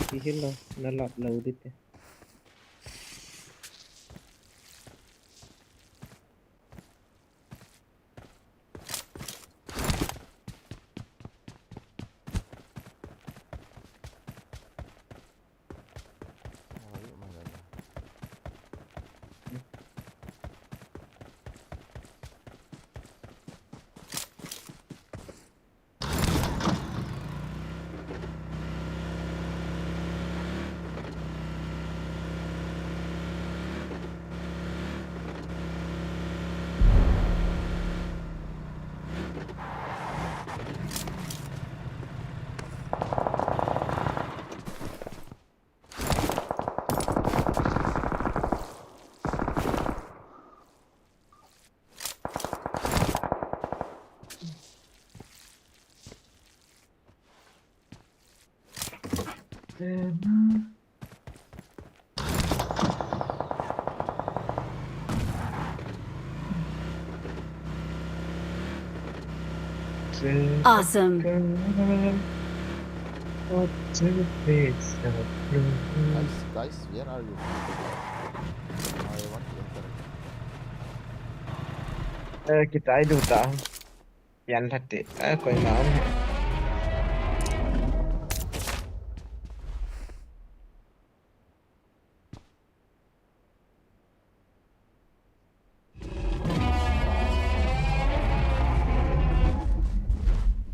Kihil lo, na lat lo dite. Awesome. Guys, guys, where are you? I want to enter. Eh, kita ai du ta. Pian lhate. Eh, koima um.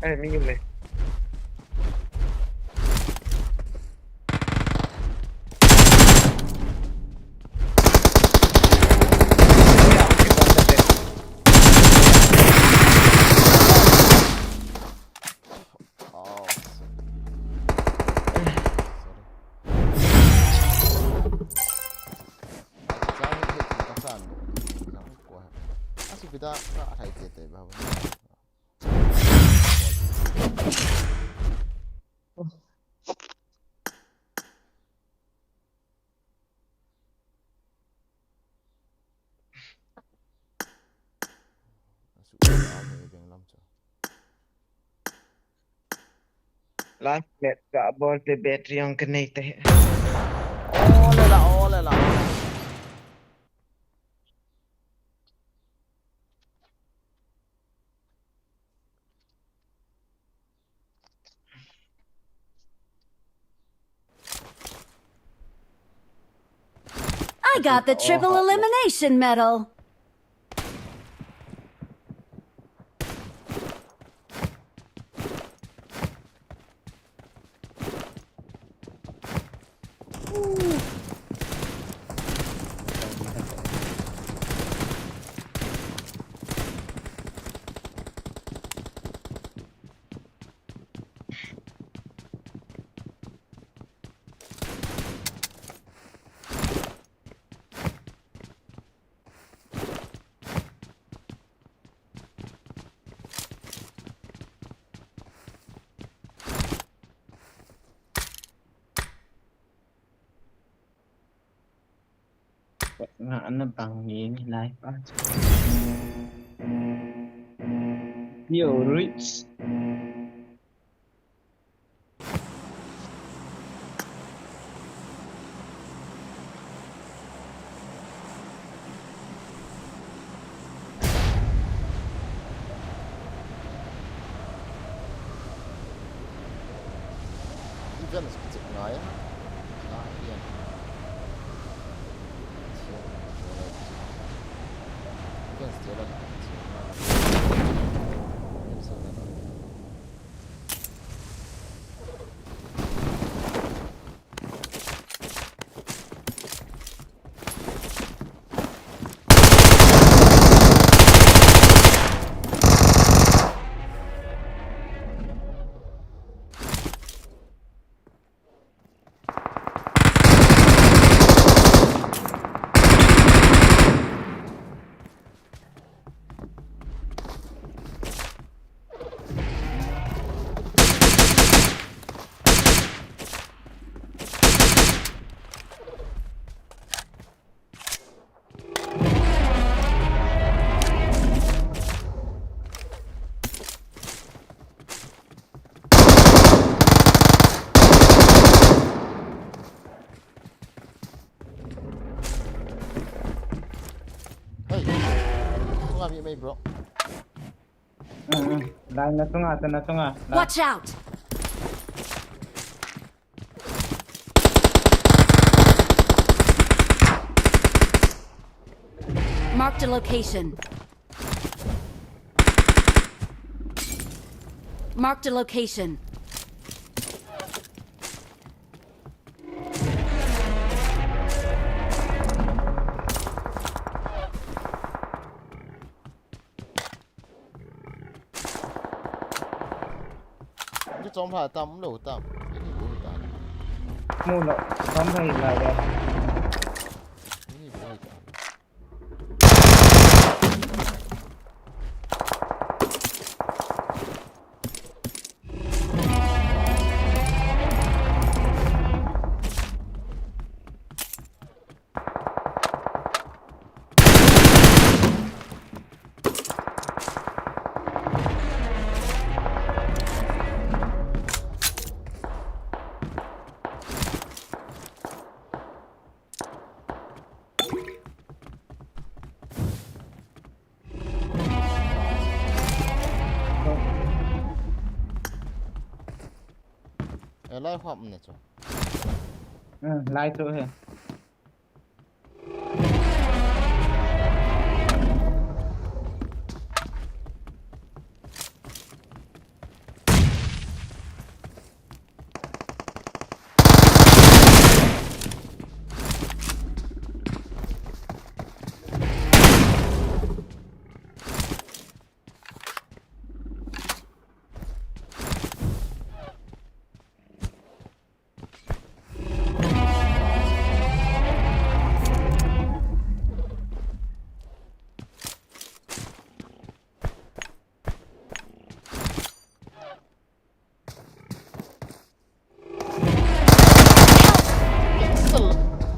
Eh, mi um e. Oh, sorry. Sorry. Ka chang he, ka chang. Chang ko he. Asu pita ka athai te te ba. Last match ka bol te battery jong ka nei te. Ole la, ole la. I got the triple elimination medal. Nga ana bang ni ni lai pa. Yo, rich. Event is kicik ngai. Ngai, event. Event is jalan. Hey, tunga mi mai, bro. Hmm, hmm. Lai na tunga, ta na tunga. Lai. Watch out! Marked a location. Marked a location. Ni chom pha tam lo tam. Ni bu ta. Mu lo, tam pha hi lai le. Ni bu ta. Eh, lai hop ne chu. Hmm, lai chu he.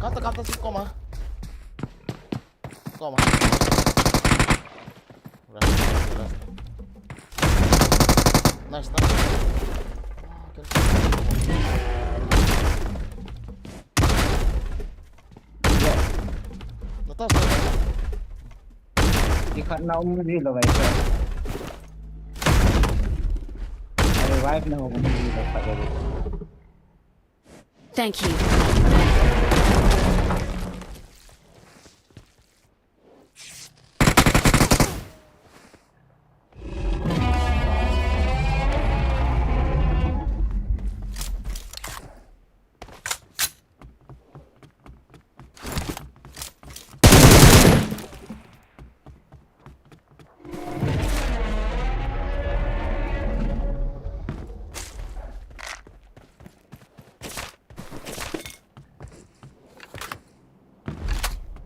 Kata, kata si koma. Koma. Rest, rest. Nice, nice. Ah, kill. Natas, natas. Ikhat na um ji lo, guys. Revive na ho um ji lo, khat lo. Thank you.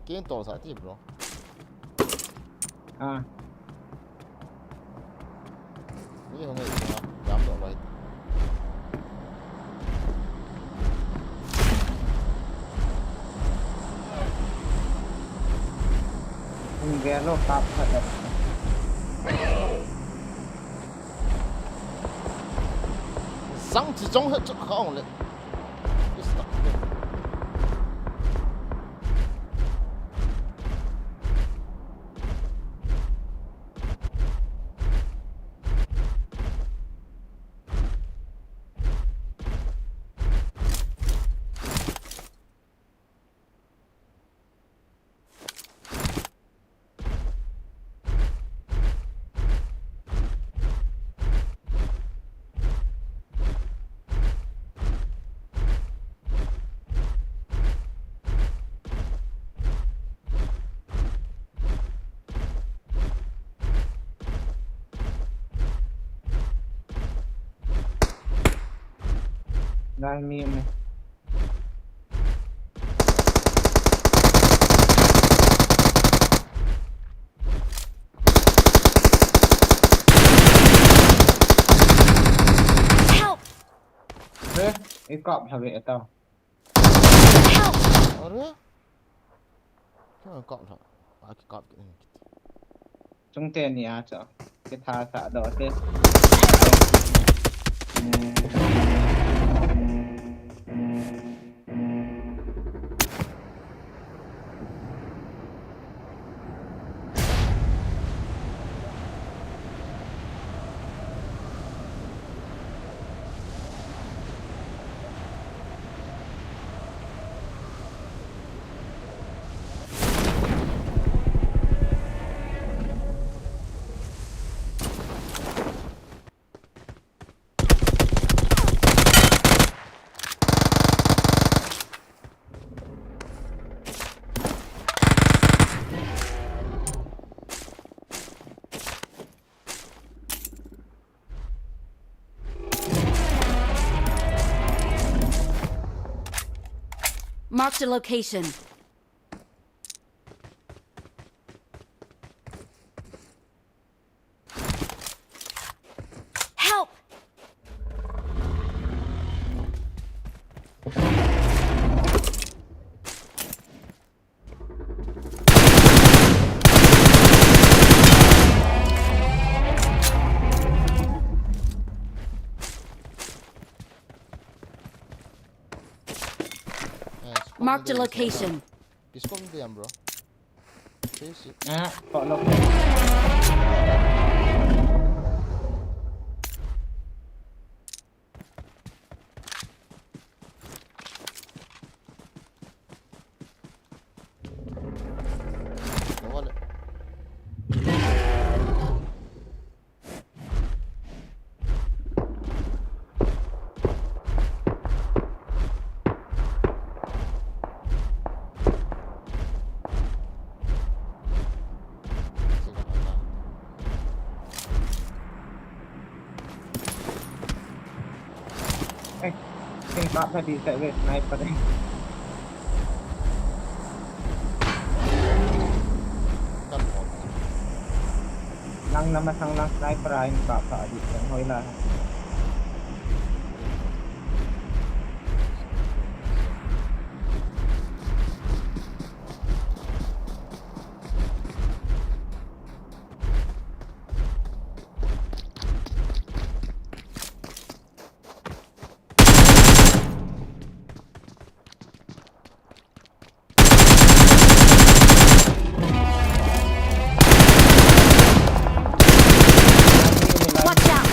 Ken tol sa ti, bro. Ah. Ni ho ngai sa, jam to bai. Hung gel lo, kap khat le. Sang chi chong he chu khong le. Is tak. Ngai mi me. Help! Eh, i kap lha ve ta. Help! Are? Kya kap lha? Aki kap ke. Chung te ni a cha. Ke tha sa do te. Marked a location. Help! Marked a location. Kisko diam, bro. Sisi. Ah, kok lo. Nawale. Eh, sing kap tadi saya sniper ni. Nang nama sang nang sniper ain kap tadi sang hoi lah. Watch out!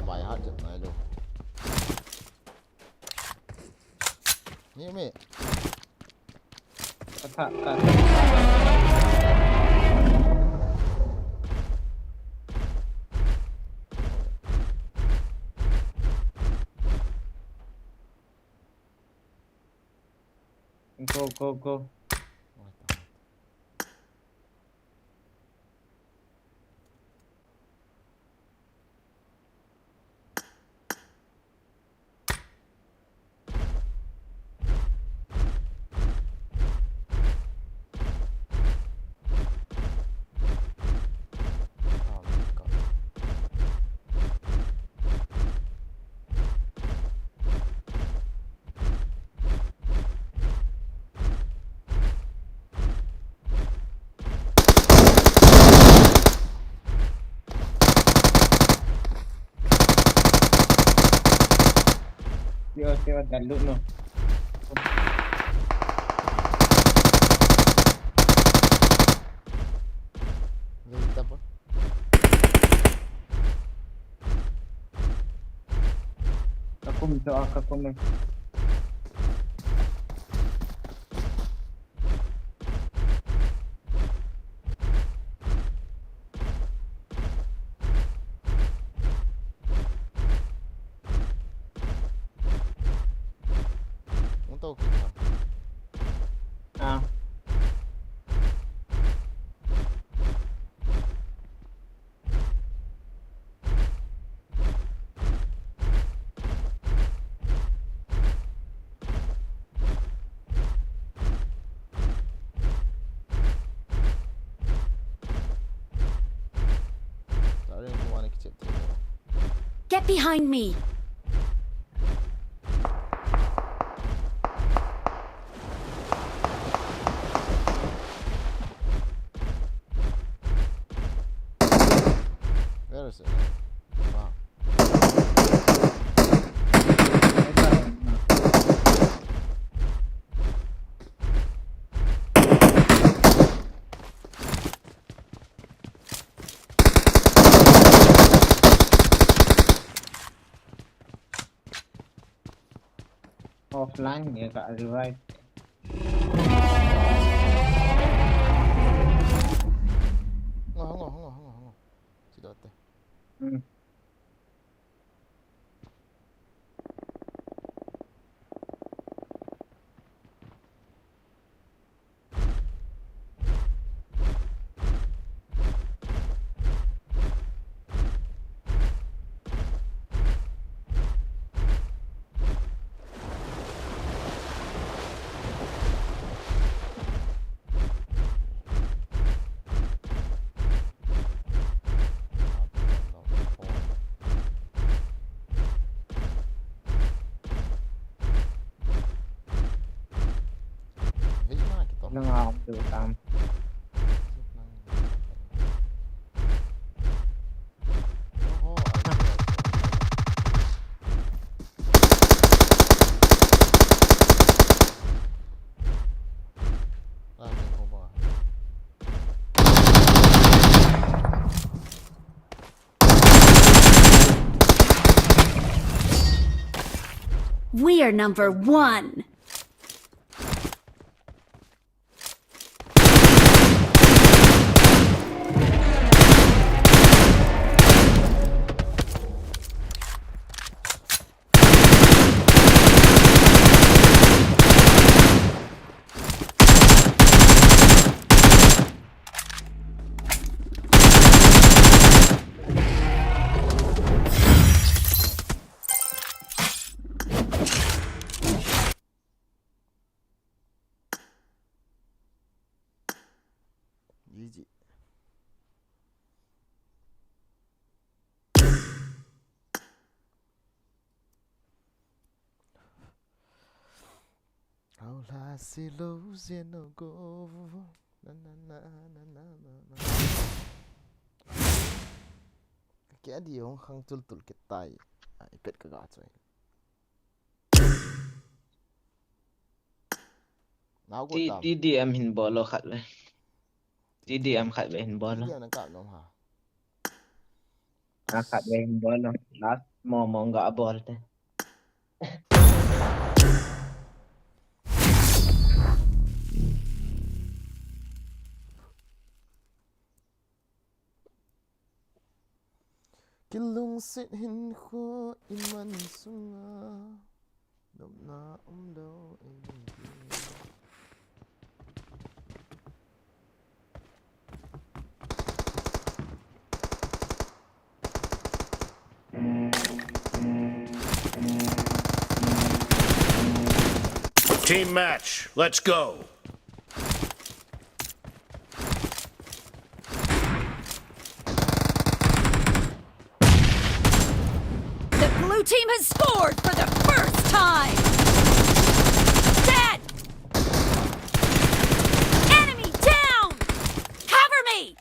Mai hat jep nai lo. Mi, mi. Kata, kata. Go, go, go. Yo, se va dar luz, no. Ahí está, pues. Kakum to, ah, kakum eh. Hung to kit ham. Ah. Get behind me! Where is it? Wow. Offline, dia tak revive. Hang on, hang on, hang on, hang on, hang on. Sila ate. Hmm. Nang a um deu tam. We are number one. G G. Aula silo zeno go. Na, na, na. Kei a di hong khang tul tul kit tai. Ai, pet ka ga choi. Nau go T-, tam. T D M hin bol o khat ve. T D M khat ve hin bol o. T D M na kap nom ha. Na khat ve hin bol o. Last mo mo ga bol te. Kilungset hinkho iman sunga, nopna umlou eiding. Team match, let's go. The blue team has scored for the first time. Dead! Enemy down! Cover me!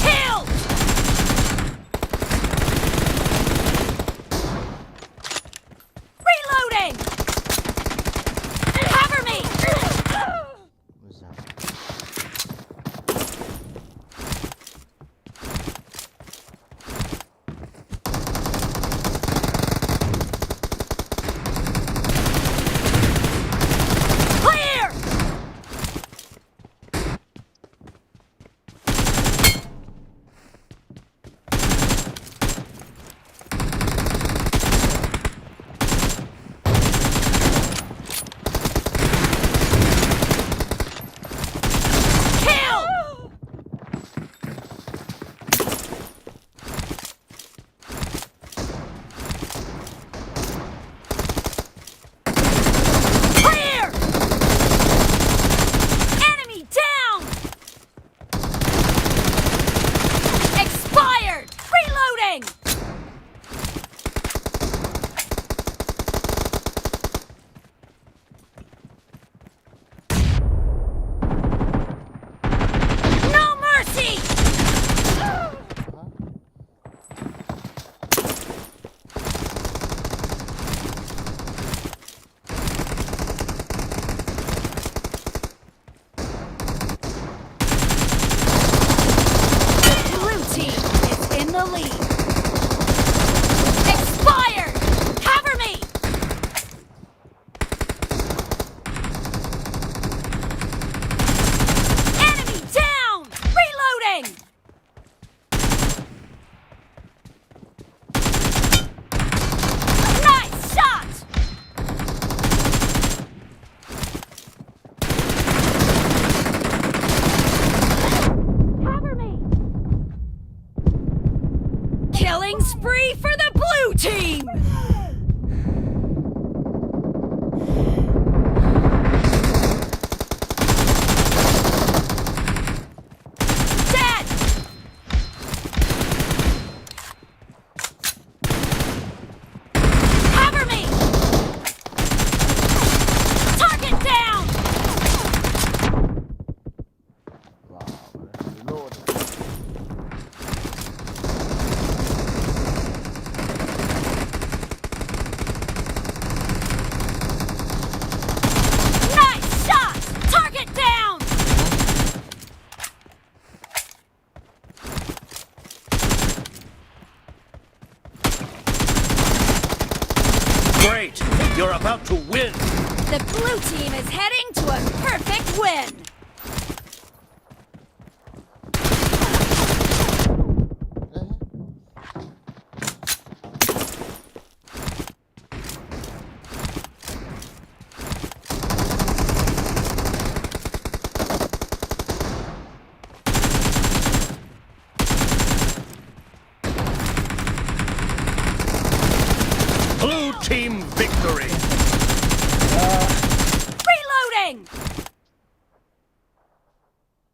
Killed! Reloading! Cover me! Clear! Kill! Clear! Enemy down! Expired! Reloading! No mercy! The blue team is in the lead. Expired! Cover me! Enemy down! Reloading! Nice shot! Cover me! Killing spree for the blue team! Dead! Cover me! You're about to win. The blue team is heading to a perfect win. Blue team victory. Reloading.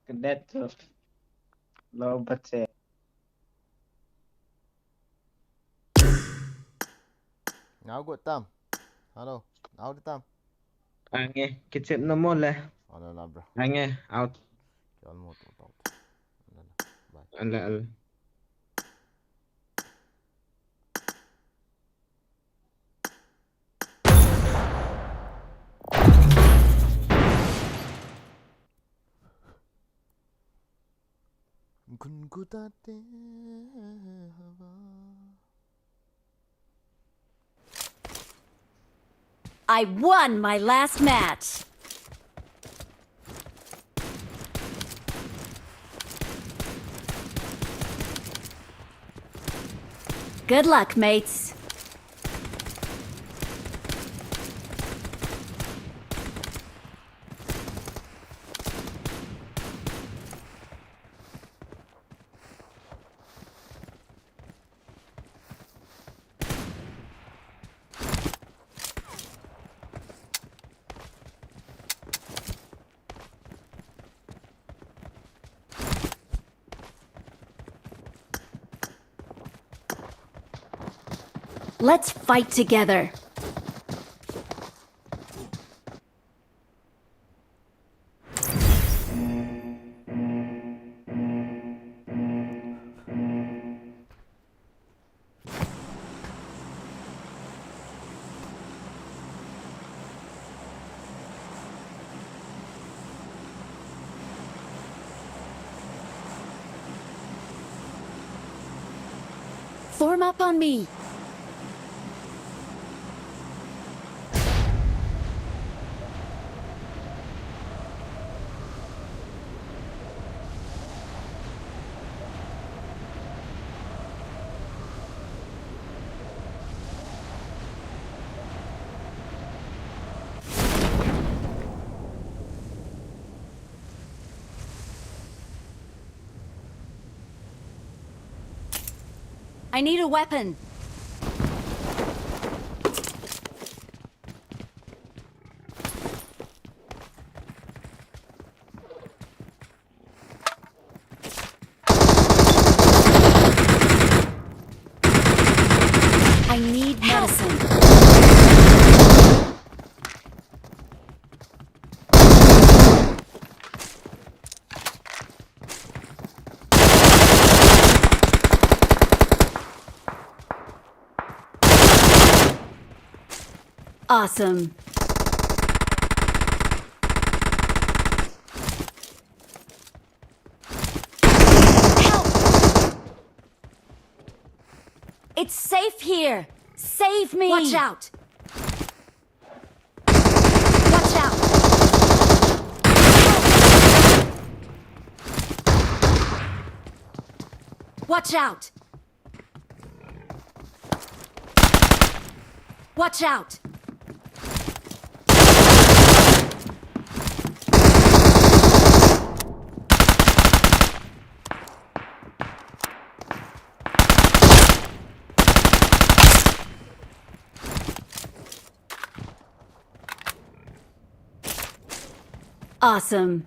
Net low budget. Now good time. Hello. Now the time. Ange, kichep na mo le. Ano na, bro. Ange, out. Kial mo to, out. Ano na. Bye. Ala, ala. Gungutate hava. I won my last match. Good luck, mates. Let's fight together. Form up on me. I need a weapon. I need medicine. Awesome. Help! It's safe here. Save me. Watch out. Watch out. Watch out. Watch out. Awesome.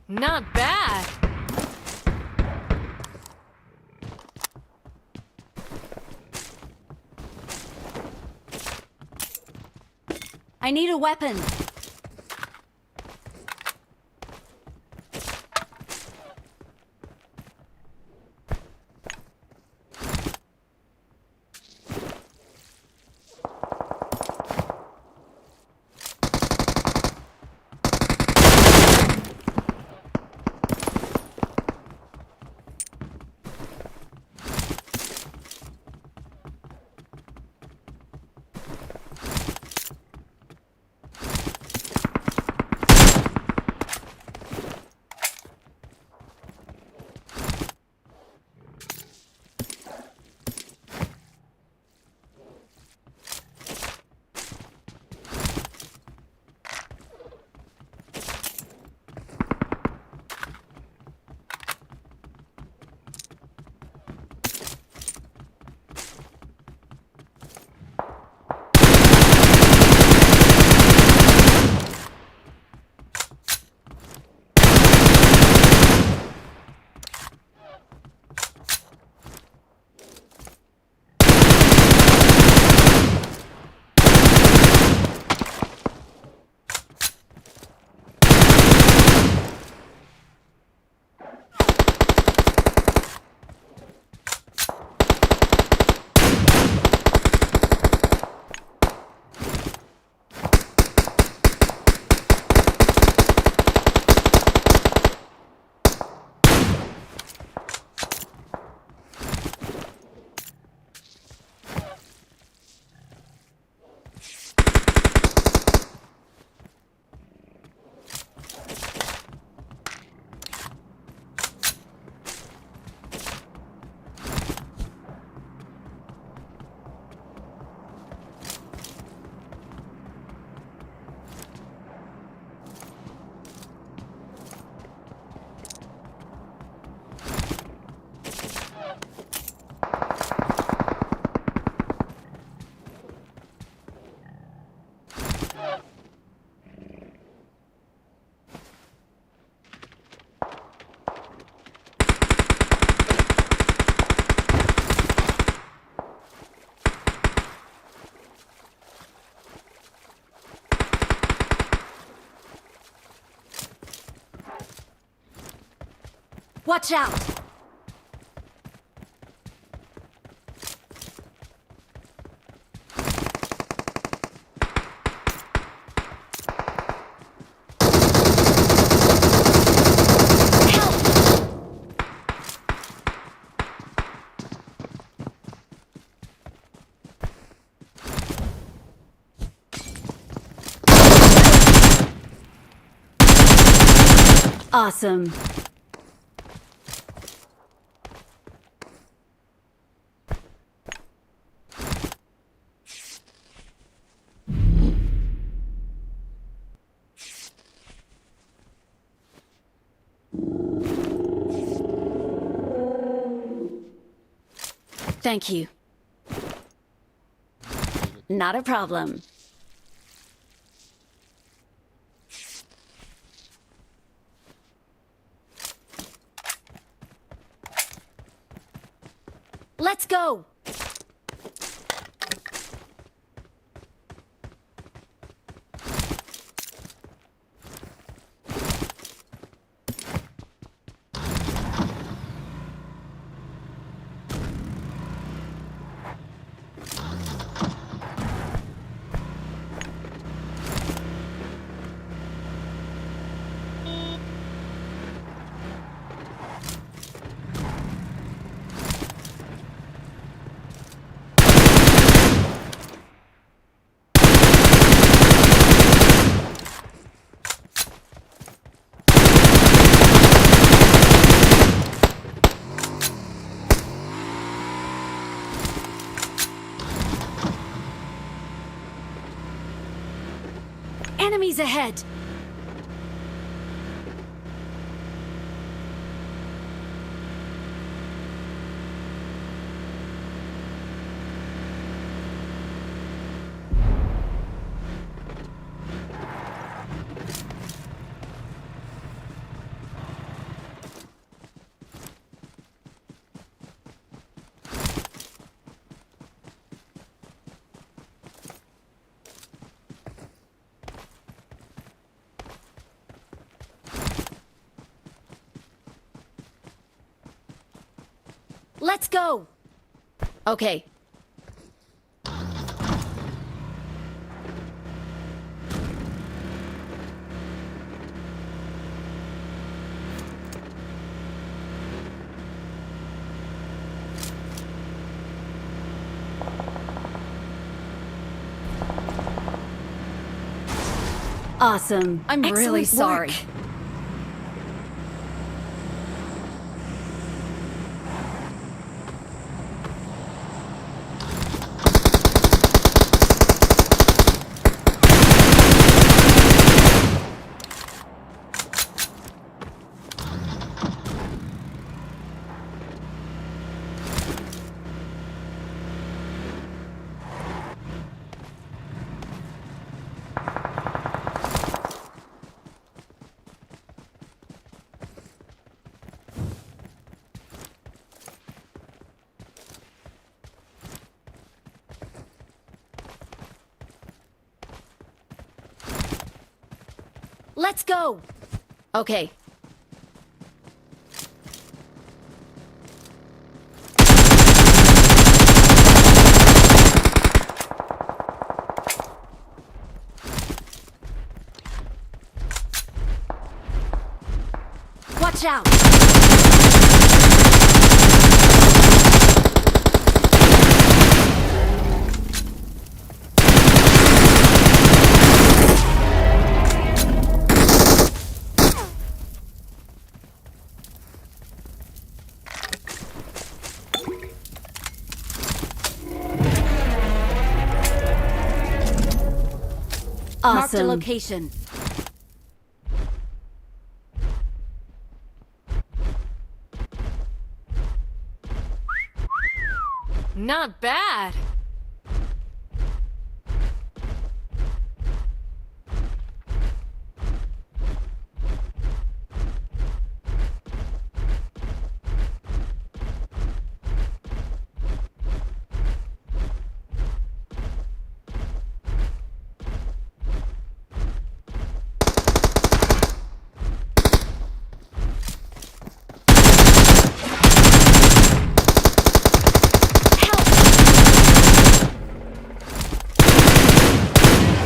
Not bad. I need a weapon. Watch out! Help! Awesome. Thank you. Not a problem. Let's go! Enemies ahead! Let's go! Okay. Awesome. I'm really sorry. Excellent work. Let's go! Okay. Watch out! Marked a location. Not bad.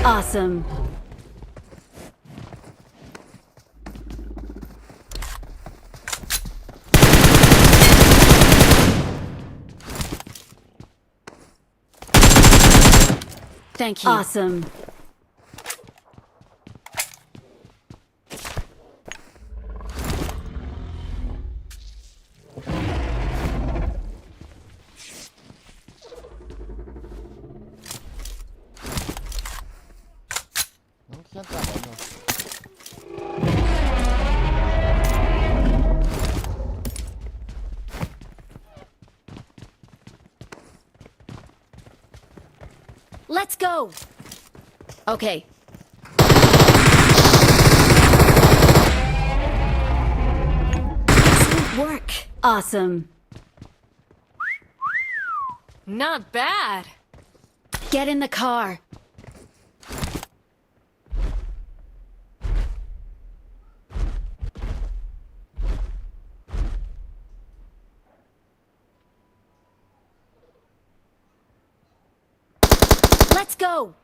Awesome. Thank you. Awesome. Let's go. Okay. Excellent work. Awesome. Not bad. Get in the car. Let's go.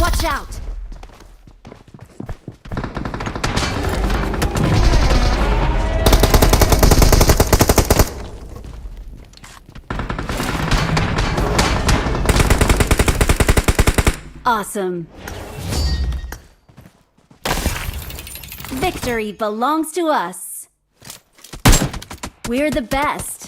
Watch out! Awesome. Victory belongs to us. We're the best.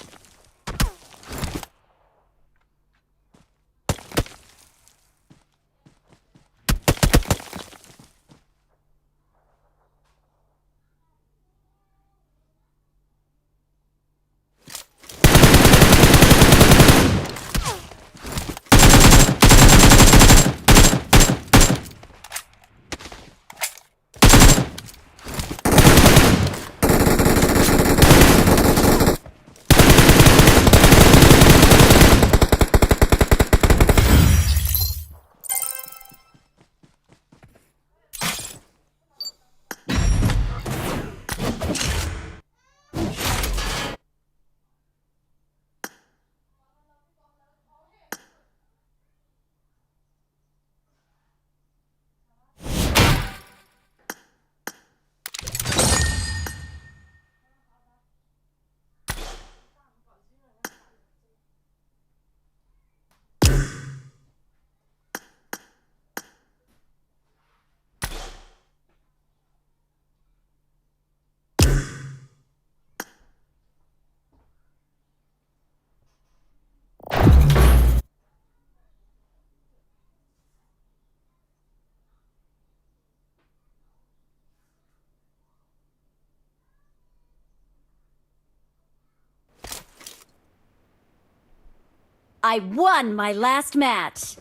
I won my last match.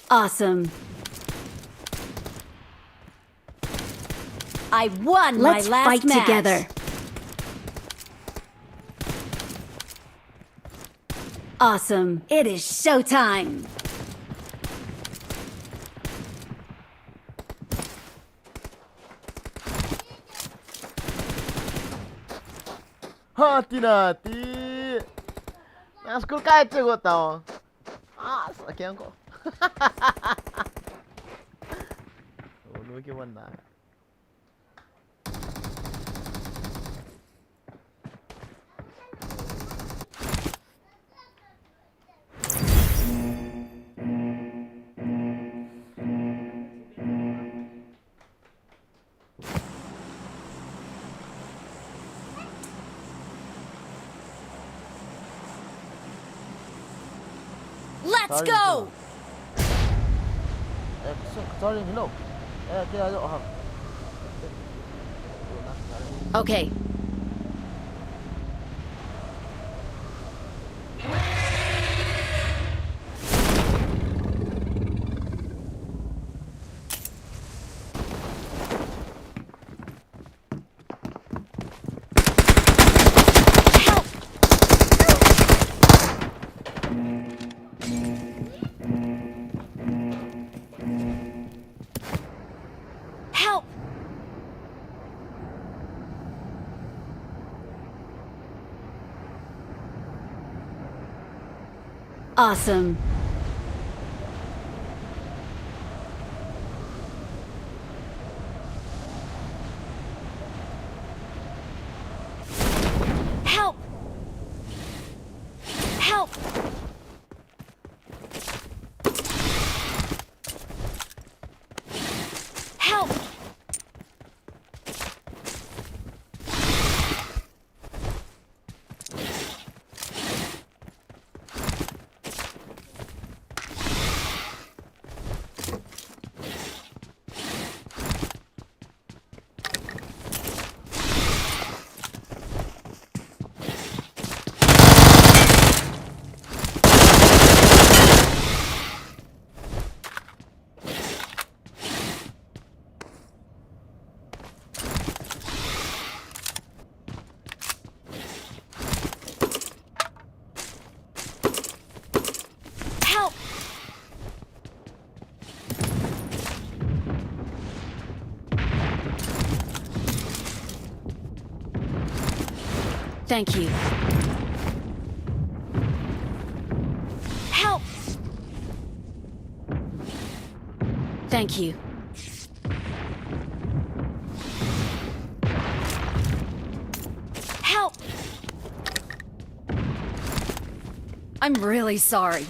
Awesome. I won my Let's last fight match. Together. Awesome. It is showtime. Ha, tina, ti. Nang school kai che go tao. Ah, sa kiang ko. Oh, no, ke wan na. Let's go! Eh, so, sorry, hello. Eh, kaya yo, ha. Okay. Help! Awesome. Help! Help! Help! Help! Thank you. Help! Thank you. Help! I'm really sorry.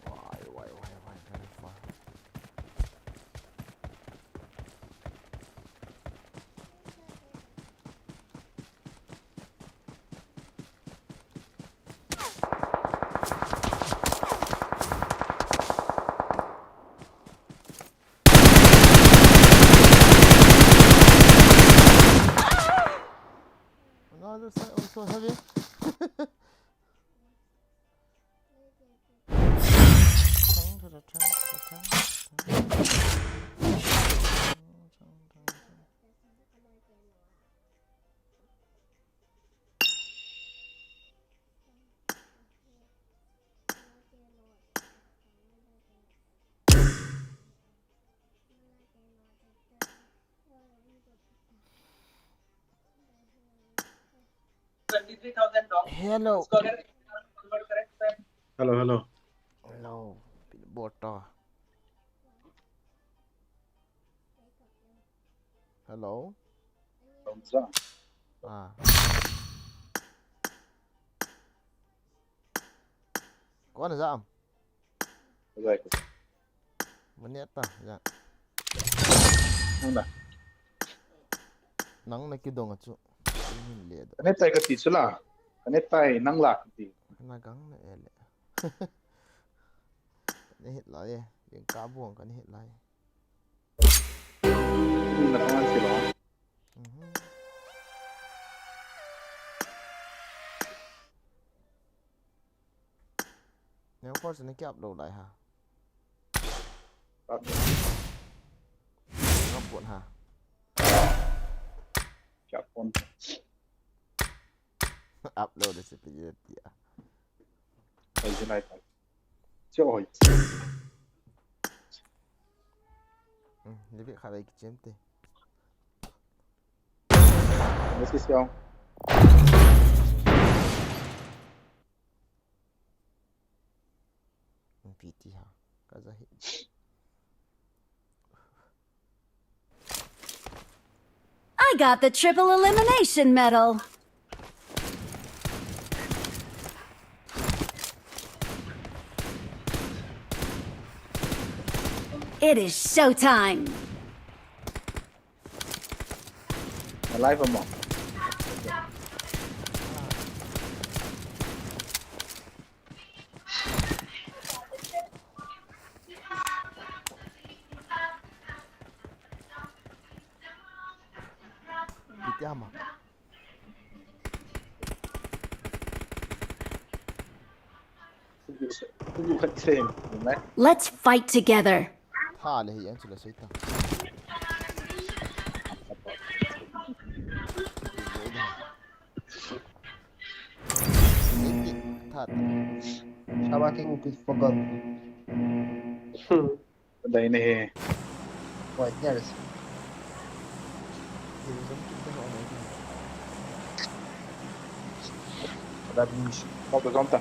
Why, why, why, why very far? Another side also heavy. Turn to the turn to the turn. Hello. Hello, hello. Hello, pin Bot to. Hello. Ah. Kon jam. Mane ta ja. Nang da. Nang na kidong a chu. Kei hin le da. Kane tai kati chu la. Kane tai nang la kati. Na gang na ele. Kane hit lai e. Jingkah bung kane hit lai. Na kang an si lo. Mhm. Neo force na ki upload lai ha. Up. Ngam pon ha. Ki up pon. Upload se pi ye tia. Oi, je lai ta. Che oi. Hmm, ni bi kha lai ki chem te. Ni si siang. Piti ha. Kaza hi. I got the triple elimination medal. It is showtime. Alive mo. Iti ama. Let's fight together. Tha le hi ang chula sei ta. Tha ta. Shama king kis pagal. Dai ne he. Wai, yes. That means. Kau tu contoh.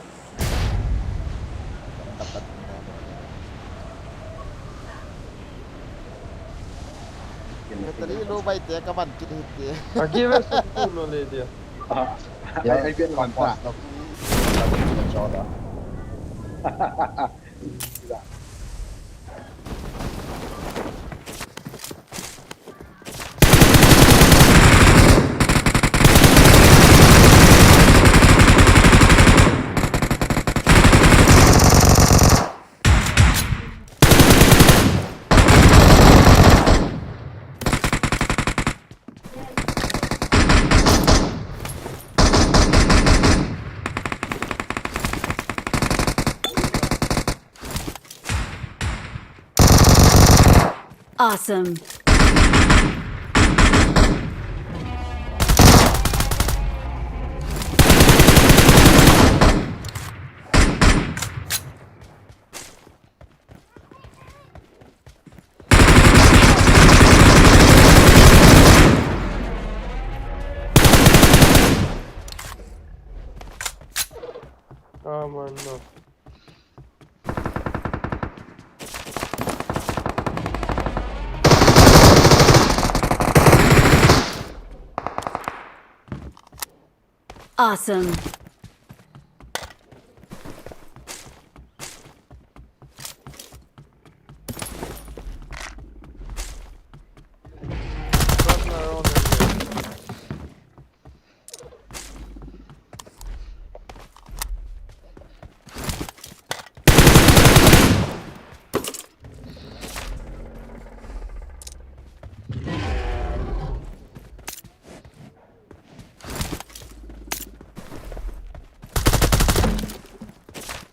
Battery low bai te ka ban kit hit te. Agi ve sum tu lo le dia. Ah. Ya, ai pian man ta. Awesome. Ah, mano. Awesome.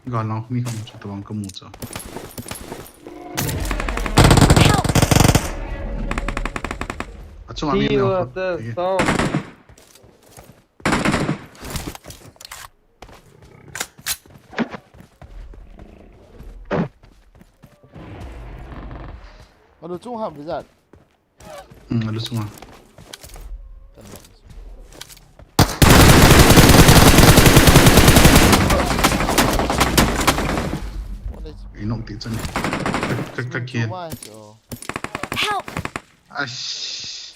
Gal lang mi kamu chu, tawang kamu chu. Achunga mi. Tiu, mi ate, eh. Sound. Alu chung ham vijat. Hmm, alu chunga. Kan lang. One H P. Nok ti chan. Ka, ka, ka kian. Help! Ash.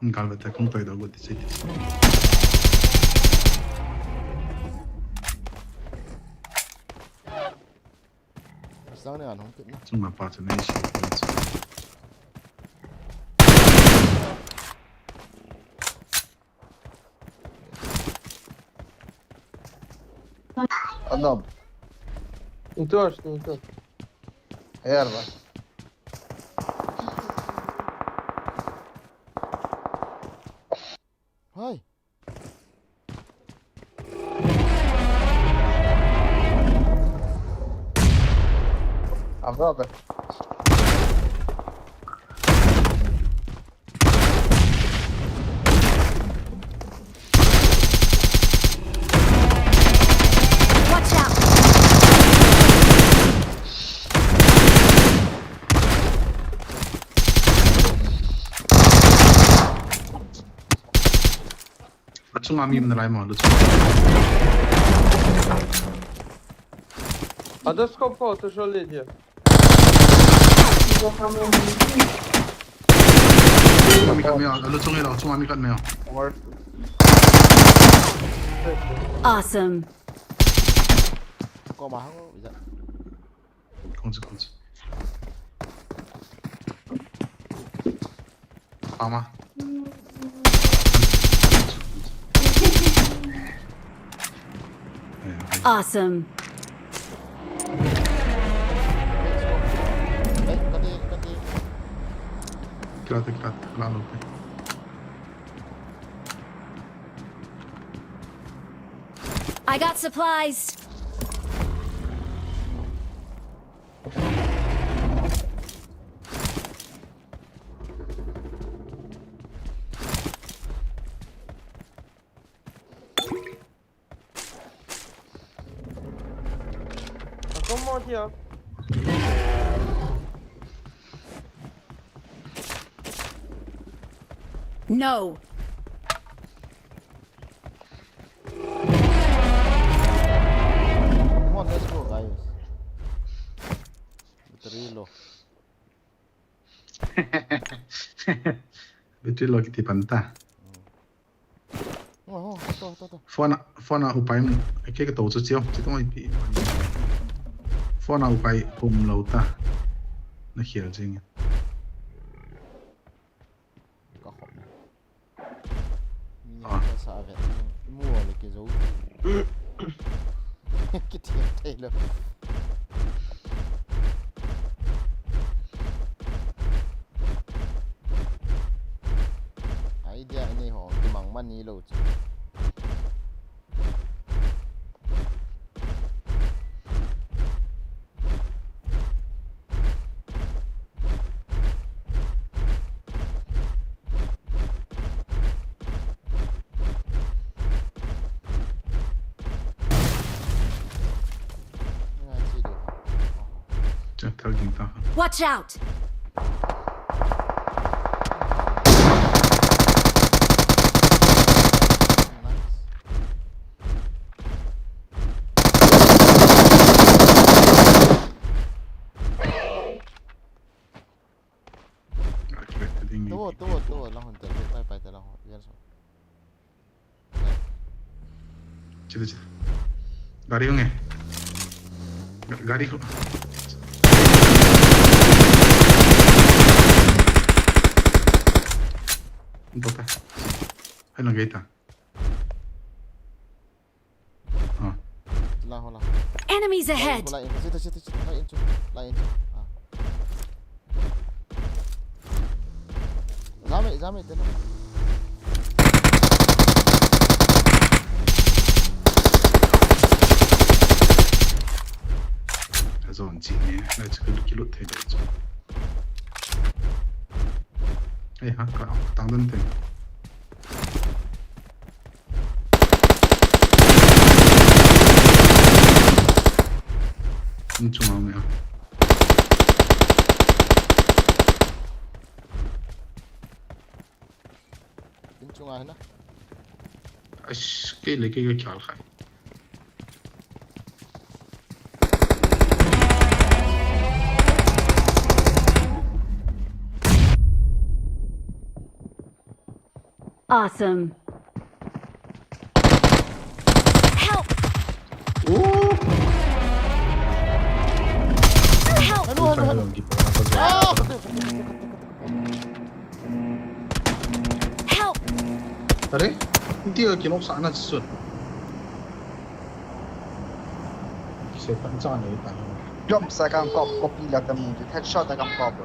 Gal bete kong toi do go ti sei ti. Sang ne an hong kit na. Chunga pa chu nei si. Adam. Utosh, utosh. Her var. Hi. Abi, abi. Watch out! Achunga mi um nalai mo, lu chung. Ada scope ko, to shol le dia. Chunga mi khat mai o, lu chung e lo, chunga mi khat mai o. Awesome. Ko ma hang, ija. Kong chu, kong chu. Pama. Awesome. Kira te, kira te, kira lo te. I got supplies. Come on here. No. Come on, let's go, guys. Battery low. Battery low kiti pan ta. Oh, oh, to, to, to. Phone a, phone a upai mu. Ake ka to chu chiu. Chi to mai pi. Phone a upai pum lo ta. Na khial jing. Ka khop. Mi ka sa ve. Mu le ke zo. Kiti thei lo. Idea nei ho, kimang man ni lo chu. Watch out! Tuvo, tuvo, tuvo, lang hon tel, pai, pai, tel, lang hon, yan so. Chita, chita. Gari hung e. Ga-, gari ho. Topa. Hai lang gari ta. Ah. Lang ho lang. Enemies ahead! Line in, line in, line in. Ah. Jam e, jam e, tena. Zone chi ne, na chi kilut thei dei chu. Ei ha, ka tang den te. Inchunga me. Chunga hina. Ash, kei le kei ka khel khai. Awesome. Help! Oh! Help! Hello, hello, hello. Ah! Help! Are? Hindi ka kinoksa na sun. Setan sa na ita. Jump sa kang kop, copy la tamu. Headshot da kang kop.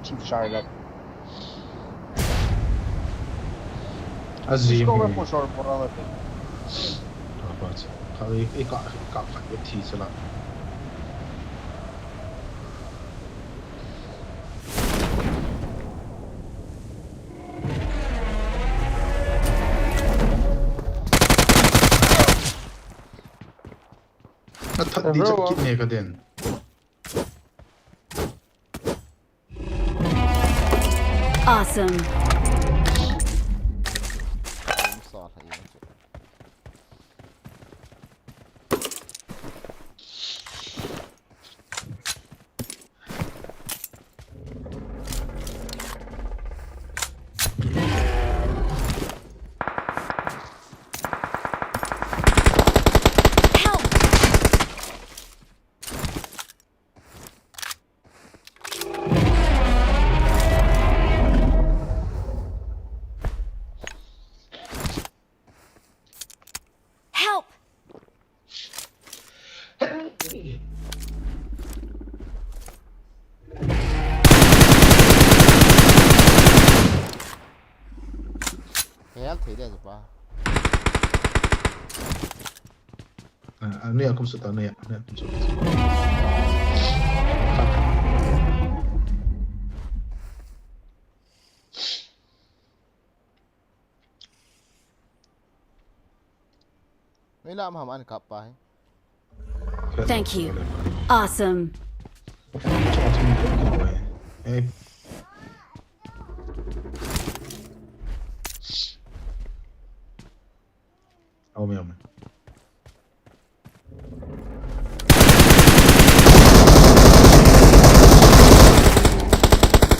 Chief Charlotte. Azim. Discover for sure, for all of it. Apa cha? Kali ika ika khat thi sala. Na that di cha kit ne ka den. Awesome. Help! Help! Hel thei de pa. Ah, anu ya kum suta, anu ya, anu ya kum suta. Mei lam ham an kap pa hi. Thank you. Awesome. Hey. Aume, aume.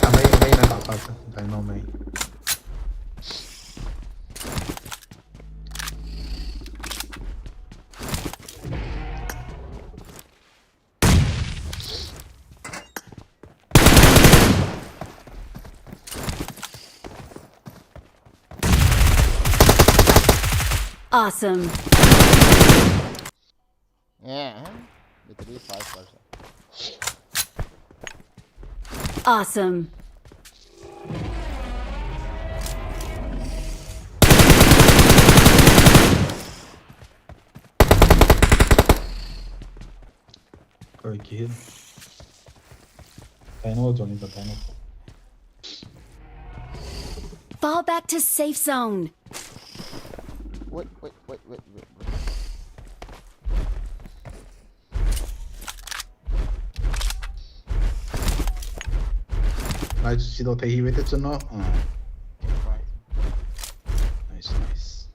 Amei, amei na kapa sa, tayo na amei. Awesome. Yeah, huh? Battery five percent. Awesome. Koi kihin. Tayo na, Johnny, tayo na. Fall back to safe zone. Wait, wait, wait, wait, wait, wait. Nice, si do te hi wete chuno. Ah. Nice, nice.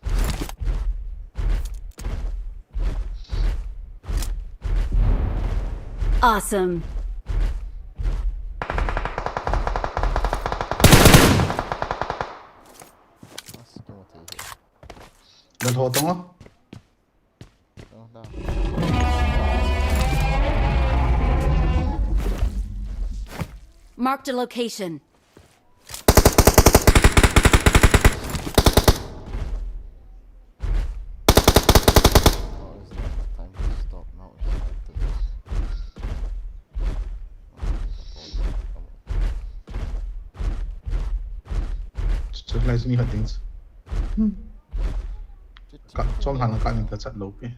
Awesome. Let's go, take it. Let's go, Tonga. Marked a location. Just like me, I think. Ka, chom hang ka ni ta chat lo pe.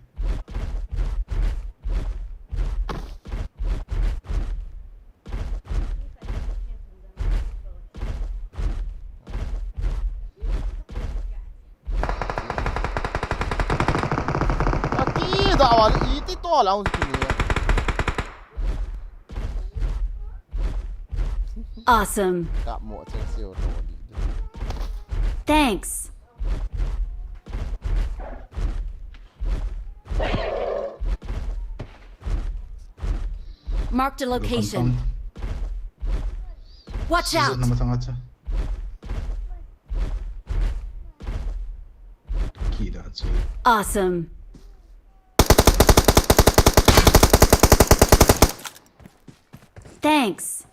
Aki da wali iti to la un kini. Awesome. Kap mo cheng seo to di. Thanks. Marked a location. Watch out! Nama tanga cha. Kida cha. Awesome. Thanks.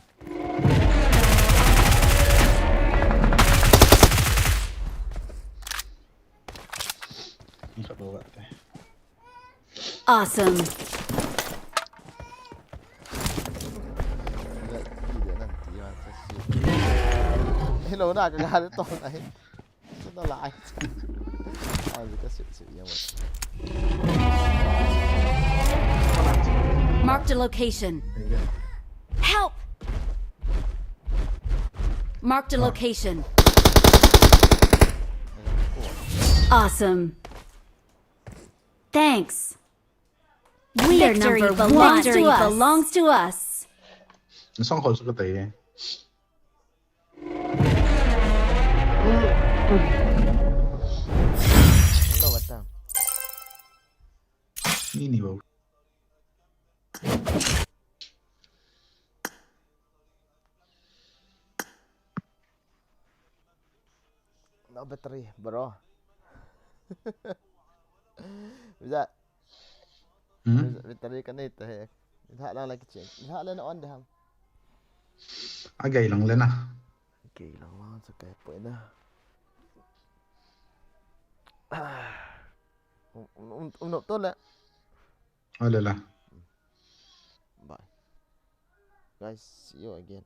Awesome. Hello, na ka gari to na. Ito na lai. Ay, ka sip sip yan. Marked a location. Help! Marked a location. Awesome. Thanks. We are number one. Victory belongs to us. Nasang call sa katay eh. Hello, what time? Nini ba? No battery, bro. Bisa. Hmm? Bisa battery ka nei ta he. Bisa lang lagi check. Bisa lang on de ham. Agay lang lena. Agay lang lang sa kaya po na. Um, um, um, um, no, to le. Alala. Bye. Guys, see you again.